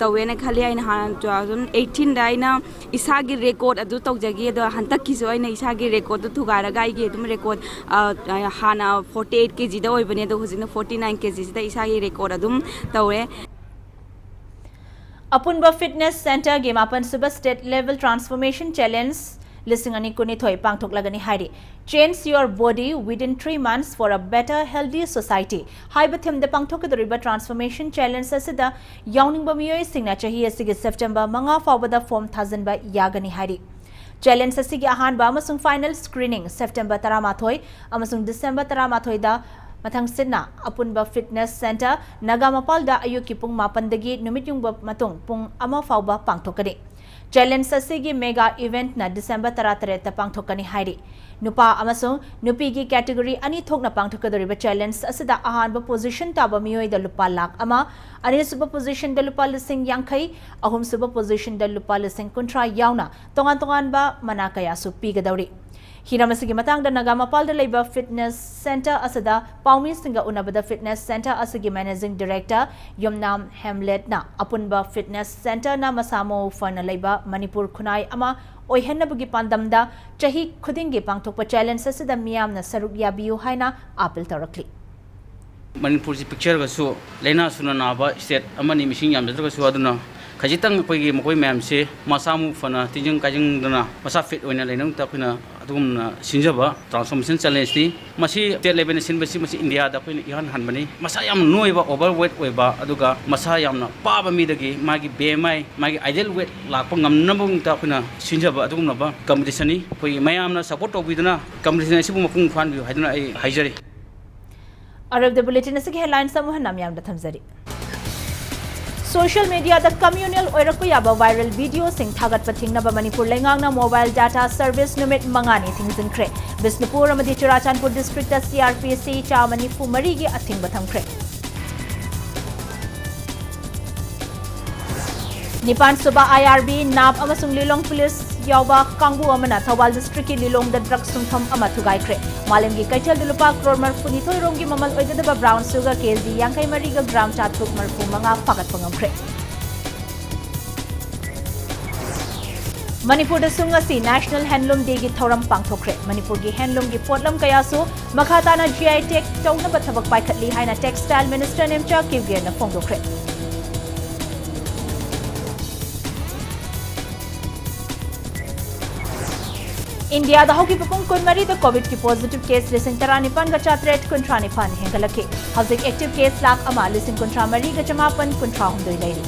ꯇꯧꯋꯦꯅ ꯈꯜꯂꯤ꯫ ꯑꯩꯅ ꯍꯥꯟꯅ ꯇꯨ ꯊꯥꯎꯖꯟ ꯑꯩꯠꯇꯤꯟꯗ ꯑꯩꯅ ꯏꯁꯥꯒꯤ ꯔꯦꯀꯣꯔꯠ ꯑꯗꯨ ꯇꯧꯖꯈꯤ꯫ ꯑꯗꯣ ꯍꯟꯗꯛꯀꯤꯁꯨ ꯑꯩꯅ ꯏꯁꯥꯒꯤ ꯔꯦꯀꯣꯔꯠꯇꯨ ꯊꯨꯒꯥꯏꯔꯒ ꯑꯩꯒꯤ ꯑꯗꯨꯝ ꯔꯦꯀꯣꯔꯠ ꯍꯥꯟꯅ ꯐꯣꯔꯇꯤ ꯑꯩꯠ ꯀꯦ ꯖꯤꯗ ꯑꯣꯏꯕꯅꯦ, ꯑꯗꯣ ꯍꯧꯖꯤꯛꯅ ꯐꯣꯔꯇꯤ ꯅꯥꯏꯟ ꯀꯦ ꯖꯤꯁꯤꯗ ꯏꯁꯥꯒꯤ ꯔꯦꯀꯣꯔꯠ ꯑꯗꯨꯝ ꯇꯧꯋꯦ꯫ ꯑꯄꯨꯟꯕ ꯐꯤꯠꯅꯦꯁ ꯁꯦꯟꯇꯔꯒꯤ ꯃꯥꯄꯟ ꯁꯨꯕ ꯁ꯭ꯇꯦꯠ ꯂꯦꯚꯦꯜ ꯇ꯭ꯔꯥꯟꯁꯐꯣꯔꯃꯦꯁꯟ ꯆꯦꯂꯦꯟꯖ ꯂꯤꯁꯤꯡ ꯑꯅꯤ ꯀꯨꯟꯅꯤꯊꯣꯏ ꯄꯥꯡꯊꯣꯛꯂꯒꯅꯤ ꯍꯥꯏꯔꯤ꯫ Change your body within three months for a better healthy society ꯍꯥꯏꯕ ꯊꯤꯝꯗ ꯄꯥꯡꯊꯣꯛꯀꯗꯧꯔꯤꯕ ꯇ꯭ꯔꯥꯟꯁꯐꯣꯔꯃꯦꯁꯟ ꯆꯦꯂꯦꯟꯖ ꯑꯁꯤꯗ ꯌꯥꯎꯅꯤꯡꯕ ꯃꯤꯑꯣꯏꯁꯤꯡꯅ ꯆꯍꯤ ꯑꯁꯤꯒꯤ ꯁꯦꯞꯇꯦꯝꯕꯔ ꯃꯉꯥ ꯐꯥꯎꯕꯗ ꯐꯣꯔꯝ ꯊꯥꯖꯤꯟꯕ ꯌꯥꯒꯅꯤ ꯍꯥꯏꯔꯤ꯫ ꯆꯦꯂꯦꯟꯖ ꯑꯁꯤꯒꯤ ꯑꯍꯥꯟꯕ ꯑꯃꯁꯨꯡ ꯐꯥꯏꯅꯦꯜ ꯁ꯭ꯀ꯭ꯔꯤꯅꯤꯡ ꯁꯦꯞꯇꯦꯝꯕꯔ ꯇꯔꯥꯃꯥꯊꯣꯏ ꯑꯃꯁꯨꯡ ꯗꯤꯁꯦꯝꯕꯔ ꯇꯔꯥꯃꯥꯊꯣꯏꯗ ꯃꯊꯪꯁꯤꯠꯅ ꯑꯄꯨꯟꯕ ꯐꯤꯠꯅꯦꯁ ꯁꯦꯟꯇꯔ ꯅꯥꯒꯥꯃꯄꯥꯜꯗ ꯑꯌꯨꯛꯀꯤ ꯄꯨꯡ ꯃꯥꯄꯟꯗꯒꯤ ꯅꯨꯃꯤꯠ ꯌꯨꯡꯕ ꯃꯇꯨꯡ ꯄꯨꯡ ꯑꯃ ꯐꯥꯎꯕ ꯄꯥꯡꯊꯣꯛꯀꯅꯤ꯫ ꯆꯦꯂꯦꯟꯖ ꯑꯁꯤꯒꯤ ꯃꯦꯒꯥ ꯏꯚꯦꯟꯠꯅ ꯗꯤꯁꯦꯝꯕꯔ ꯇꯔꯥꯇꯔꯦꯠꯇ ꯄꯥꯡꯊꯣꯛꯀꯅꯤ ꯍꯥꯏꯔꯤ꯫ ꯅꯨꯄꯥ ꯑꯃꯁꯨꯡ ꯅꯨꯄꯤꯒꯤ ꯀꯦꯇꯦꯒꯣꯔꯤ ꯑꯅꯤ ꯊꯣꯛꯅ ꯄꯥꯡꯊꯣꯛꯀꯗꯧꯔꯤꯕ ꯆꯦꯂꯦꯟꯖ ꯑꯁꯤꯗ ꯑꯍꯥꯟꯕ ꯄꯣꯖꯤꯁꯟ ꯇꯥꯕ ꯃꯤꯑꯣꯏꯗ ꯂꯨꯄꯥ ꯂꯥꯈ ꯑꯃ, ꯑꯅꯤꯁꯨꯕ ꯄꯣꯖꯤꯁꯟꯗ ꯂꯨꯄꯥ ꯂꯤꯁꯤꯡ ꯌꯥꯡꯈꯩ, ꯑꯍꯨꯝꯁꯨꯕ ꯄꯣꯖꯤꯁꯟꯗ ꯂꯨꯄꯥ ꯂꯤꯁꯤꯡ ꯀꯨꯟꯊ꯭ꯔꯥ ꯌꯥꯎꯅ ꯇꯣꯉꯥꯟ ꯇꯣꯉꯥꯟꯕ ꯃꯅꯥ ꯀꯌꯥꯁꯨ ꯄꯤꯒꯗꯧꯔꯤ꯫ ꯍꯤꯔꯝ ꯑꯁꯤꯒꯤ ꯃꯇꯥꯡꯗ ꯅꯥꯒꯥꯃꯄꯥꯜꯗ ꯂꯩꯕ ꯐꯤꯠꯅꯦꯁ ꯁꯦꯟꯇꯔ ꯑꯁꯤꯗ ꯄꯥꯎꯃꯤꯁꯤꯡꯒ ꯎꯅꯕꯗ ꯐꯤꯠꯅꯦꯁ ꯁꯦꯟꯇꯔ ꯑꯁꯤꯒꯤ ꯃꯦꯅꯦꯖꯤꯡ ꯗꯤꯔꯦꯛꯇꯔ ꯌꯨꯝꯅꯥꯝ ꯍꯦꯝꯂꯦꯠꯅ ꯑꯄꯨꯟꯕ ꯐꯤꯠꯅꯦꯁ ꯁꯦꯟꯇꯔꯅ ꯃꯁꯥ ꯃꯎ ꯐꯅ ꯂꯩꯕ ꯃꯅꯤꯄꯨꯔ ꯈꯨꯟꯅꯥꯏ ꯑꯃ ꯑꯣꯏꯍꯟꯅꯕꯒꯤ ꯄꯥꯟꯗꯝꯗ ꯆꯍꯤ ꯈꯨꯗꯤꯡꯒꯤ ꯄꯥꯡꯊꯣꯛꯄ ꯆꯦꯂꯦꯟꯖ ꯑꯁꯤꯗ ꯃꯤꯌꯥꯝꯅ ꯁꯔꯨꯛ ꯌꯥꯕꯤꯌꯨ ꯍꯥꯏꯅ ꯑꯥꯄꯤꯜ ꯇꯧꯔꯛꯂꯤ꯫ ꯃꯅꯤꯄꯨꯔꯁꯤ ꯄꯤꯛꯆꯔꯒꯁꯨ ꯂꯥꯏꯅꯥ ꯁꯨꯅ ꯅꯥꯕ ꯁ꯭ꯇꯦꯠ ꯑꯃꯅꯤ, ꯃꯤꯁꯤꯡ ꯌꯥꯝꯖꯗ꯭ꯔꯒꯁꯨ꯫ ꯑꯗꯨꯅ ꯈꯖꯤꯛꯇꯪ ꯑꯩꯈꯣꯏꯒꯤ ꯃꯈꯣꯏ ꯃꯌꯥꯝꯁꯦ ꯃꯁꯥ ꯃꯎ ꯐꯅ ꯇꯤꯟꯖꯪ ꯀꯥꯏꯖꯪꯗꯅ ꯃꯁꯥ ꯐꯤꯠ ꯑꯣꯏꯅ ꯂꯩꯅꯕꯒꯤꯗꯃꯛꯇ ꯑꯩꯈꯣꯏꯅ ꯑꯗꯨꯒꯨꯝꯅ ꯁꯤꯟꯖꯕ transformation challengeꯅꯤ꯫ ꯃꯁꯤ state levelꯅ ꯁꯤꯟꯕꯁꯤ, ꯃꯁꯤ ꯏꯟꯗꯤꯌꯥꯗ ꯑꯩꯈꯣꯏꯅ ꯏꯍꯥꯟ ꯍꯟꯕꯅꯤ꯫ ꯃꯁꯥ ꯌꯥꯝꯅ ꯅꯣꯏꯕ, overweight ꯑꯣꯏꯕ, ꯑꯗꯨꯒ ꯃꯁꯥ ꯌꯥꯝꯅ ꯄꯥꯕ ꯃꯤꯗꯒꯤ ꯃꯥꯒꯤ B M I, ꯃꯥꯒꯤ ideal weight ꯂꯥꯛꯄ ꯉꯝꯅꯕꯒꯤꯗꯃꯛꯇ ꯑꯩꯈꯣꯏꯅ ꯁꯤꯟꯖꯕ ꯑꯗꯨꯒꯨꯝꯂꯕ competitionꯅꯤ꯫ ꯑꯩꯈꯣꯏꯒꯤ ꯃꯌꯥꯝꯅ support ꯇꯧꯕꯤꯗꯨꯅ competition ꯑꯁꯤꯕꯨ ꯃꯄꯨꯡ ꯐꯥꯍꯟꯕꯤꯌꯨ ꯍꯥꯏꯗꯨꯅ ꯑꯩ ꯍꯥꯏꯖꯔꯤ꯫ ꯑꯔꯣꯏꯕꯗ bulletin ꯑꯁꯤꯒꯤ headlines ꯑꯃꯨꯛ ꯍꯟꯅ ꯃꯤꯌꯥꯝꯗ ꯊꯝꯖꯔꯤ꯫ Social mediaꯗ communal ꯑꯣꯏꯔꯛꯄ ꯌꯥꯕ viral videoꯁꯤꯡ ꯊꯥꯒꯠꯄ ꯊꯤꯡꯅꯕ ꯃꯅꯤꯄꯨꯔ ꯂꯩꯉꯥꯛꯅ mobile data service ꯅꯨꯃꯤꯠ ꯃꯉꯥꯅꯤ ꯊꯤꯡꯖꯤꯟꯈ꯭ꯔꯦ꯫ ꯕꯤꯁꯅꯨꯄꯨꯔ ꯑꯃꯗꯤ Churachandpur districtꯇ C R P C ꯆꯥ ꯃꯅꯤꯐꯨ ꯃꯔꯤꯒꯤ ꯑꯊꯤꯡꯕ ꯊꯝꯈ꯭ꯔꯦ꯫ ꯅꯤꯄꯥꯟ ꯁꯨꯕ I R B, ꯅꯥꯞ ꯑꯃꯁꯨꯡ ꯂꯤꯂꯣꯡ police ꯌꯥꯎꯕ ꯀꯥꯡꯕꯨ ꯑꯃꯅ ꯊꯧꯕꯥꯜ districtꯀꯤ ꯂꯤꯂꯣꯡꯗ drug ꯁꯨꯡꯐꯝ ꯑꯃ ꯊꯨꯒꯥꯏꯈ꯭ꯔꯦ꯫ ꯃꯥꯂꯦꯝꯒꯤ ꯀꯩꯊꯦꯜꯗ ꯂꯨꯄꯥ ꯀ꯭ꯔꯣꯔ ꯃꯔꯤꯐꯨꯅꯤꯊꯣꯏ ꯔꯣꯝꯒꯤ ꯃꯃꯜ ꯑꯣꯏꯒꯗꯕ brown sugar K G ꯌꯥꯡꯈꯩ ꯃꯔꯤꯒ gram ꯆꯥꯇ꯭ꯔꯨꯛ ꯃꯔꯤꯐꯨ ꯃꯉꯥ ꯐꯥꯒꯠꯄ ꯉꯝꯈ꯭ꯔꯦ꯫ ꯃꯅꯤꯄꯨꯔꯗꯁꯨ ꯉꯁꯤ National Handloom Dayꯒꯤ ꯊꯧꯔꯝ ꯄꯥꯡꯊꯣꯛꯈ꯭ꯔꯦ꯫ ꯃꯅꯤꯄꯨꯔꯒꯤ handloomꯒꯤ ꯄꯣꯠꯂꯝ ꯀꯌꯥꯁꯨ ꯃꯈꯥ ꯇꯥꯅ G I tag ꯇꯧꯅꯕ ꯊꯕꯛ ꯄꯥꯏꯈꯠꯂꯤ ꯍꯥꯏꯅ textile minister ꯅꯦꯝꯆꯥ ꯀꯤꯞꯒꯦꯅ ꯐꯣꯡꯗꯣꯛꯈ꯭ꯔꯦ꯫ ꯏꯟꯗꯤꯌꯥꯗ ꯍꯧꯈꯤꯕ ꯄꯨꯡ ꯀꯨꯟꯃꯔꯤꯗ COVID-ꯀꯤ positive case ꯂꯤꯁꯤꯡ ꯇꯔꯥꯅꯤꯄꯥꯟꯒ ꯆꯥꯇ꯭ꯔꯦꯠ ꯀꯨꯟꯊ꯭ꯔꯥ ꯅꯤꯄꯥꯟ ꯍꯦꯟꯒꯠꯂꯛꯈꯤ꯫ ꯍꯧꯖꯤꯛ active case ꯂꯥꯈ ꯑꯃ ꯂꯤꯁꯤꯡ ꯀꯨꯟꯊ꯭ꯔꯥ ꯃꯔꯤꯒ ꯆꯃꯥꯄꯟ ꯀꯨꯟꯊ꯭ꯔꯥ ꯍꯨꯝꯗꯣꯏ ꯂꯩꯔꯤ꯫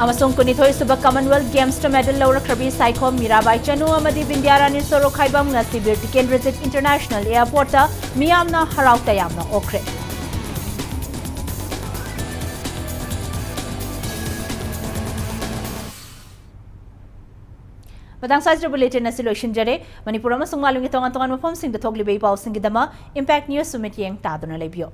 ꯑꯃꯁꯨꯡ ꯀꯨꯟꯅꯤꯊꯣꯏ ꯁꯨꯕ Commonwealth Gamesꯇ medal ꯂꯧꯔꯛꯈ꯭ꯔꯕꯤ ꯁꯥꯏꯈꯣꯝ ꯃꯤꯔꯥꯕꯥꯏ ꯆꯅꯨ ꯑꯃꯗꯤ ꯕꯤꯟꯗ꯭ꯌꯥꯔꯥꯅꯤ ꯁꯣꯔꯣꯈꯥꯏꯕꯝ ꯉꯁꯤ ꯕꯤꯔ ꯇꯤꯀꯦꯟꯗ꯭ꯔꯖꯤꯠ International Airportꯇ ꯃꯤꯌꯥꯝꯅ ꯍꯔꯥꯎ ꯇꯌꯥꯝꯅ ꯑꯣꯛꯈ꯭ꯔꯦ꯫ ꯃꯇꯥꯡ ꯆꯥꯗ꯭ꯔ bulletin ꯑꯁꯤ ꯂꯣꯏꯁꯤꯟꯖꯔꯦ꯫ ꯃꯅꯤꯄꯨꯔ ꯑꯃꯁꯨꯡ ꯃꯥꯂꯦꯝꯒꯤ ꯇꯣꯉꯥꯟ ꯇꯣꯉꯥꯟꯕ ꯃꯐꯝꯁꯤꯡꯗ ꯊꯣꯛꯂꯤꯕ ꯏ ꯄꯥꯎꯁꯤꯡꯒꯤꯗꯃꯛ Impact News ꯃꯤꯠꯌꯦꯡ ꯇꯥꯗꯨꯅ ꯂꯩꯕꯤꯌꯨ꯫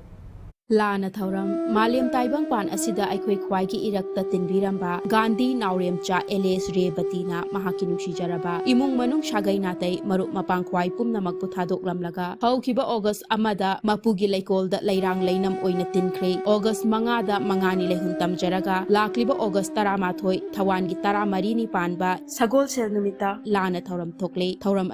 ꯂꯥꯟꯅ ꯊꯧꯔꯝ꯫ ꯃꯥꯂꯦꯝ ꯇꯥꯏꯕꯪꯄꯥꯟ ꯑꯁꯤꯗ ꯑꯩꯈꯣꯏ ꯈ꯭ꯋꯥꯏꯒꯤ ꯏꯔꯛꯇ ꯇꯤꯟꯕꯤꯔꯝꯕ ꯒꯥꯟꯙꯤ ꯅꯥꯎꯔꯦꯝꯆꯥ ꯑꯦꯂꯦꯁ ꯔꯦꯕꯇꯤꯅ ꯃꯍꯥꯛꯀꯤ ꯅꯨꯡꯁꯤꯖꯔꯕ ꯏꯃꯨꯡ ꯃꯅꯨꯡ, ꯁꯥꯒꯩ ꯅꯥꯇꯩ, ꯃꯔꯨꯞ ꯃꯄꯥꯡ ꯈ꯭ꯋꯥꯏ ꯄꯨꯝꯅꯃꯛꯄꯨ ꯊꯥꯗꯣꯛꯂꯝꯂꯒ ꯍꯧꯈꯤꯕ August ꯑꯃꯗ ꯃꯄꯨꯒꯤ ꯂꯩꯀꯣꯜꯗ ꯂꯩꯔꯥꯡ ꯂꯩꯅꯝ ꯑꯣꯏꯅ ꯇꯤꯟꯈ꯭ꯔꯦ꯫ August ꯃꯉꯥꯗ ꯃꯉꯥꯅꯤ ꯂꯩꯍꯨꯟ ꯇꯝꯖꯔꯒ ꯂꯥꯛꯂꯤꯕ August ꯇꯔꯥꯃꯥꯊꯣꯏ, ꯊꯋꯥꯟꯒꯤ ꯇꯔꯥꯃꯔꯤꯅꯤ ꯄꯥꯟꯕ ꯁꯒꯣꯜꯁꯦꯜ ꯅꯨꯃꯤꯠꯇ ꯂꯥꯟꯅ ꯊꯧꯔꯝ ꯊꯣꯛꯂꯦ꯫ ꯊꯧꯔꯝ ꯑꯁꯤ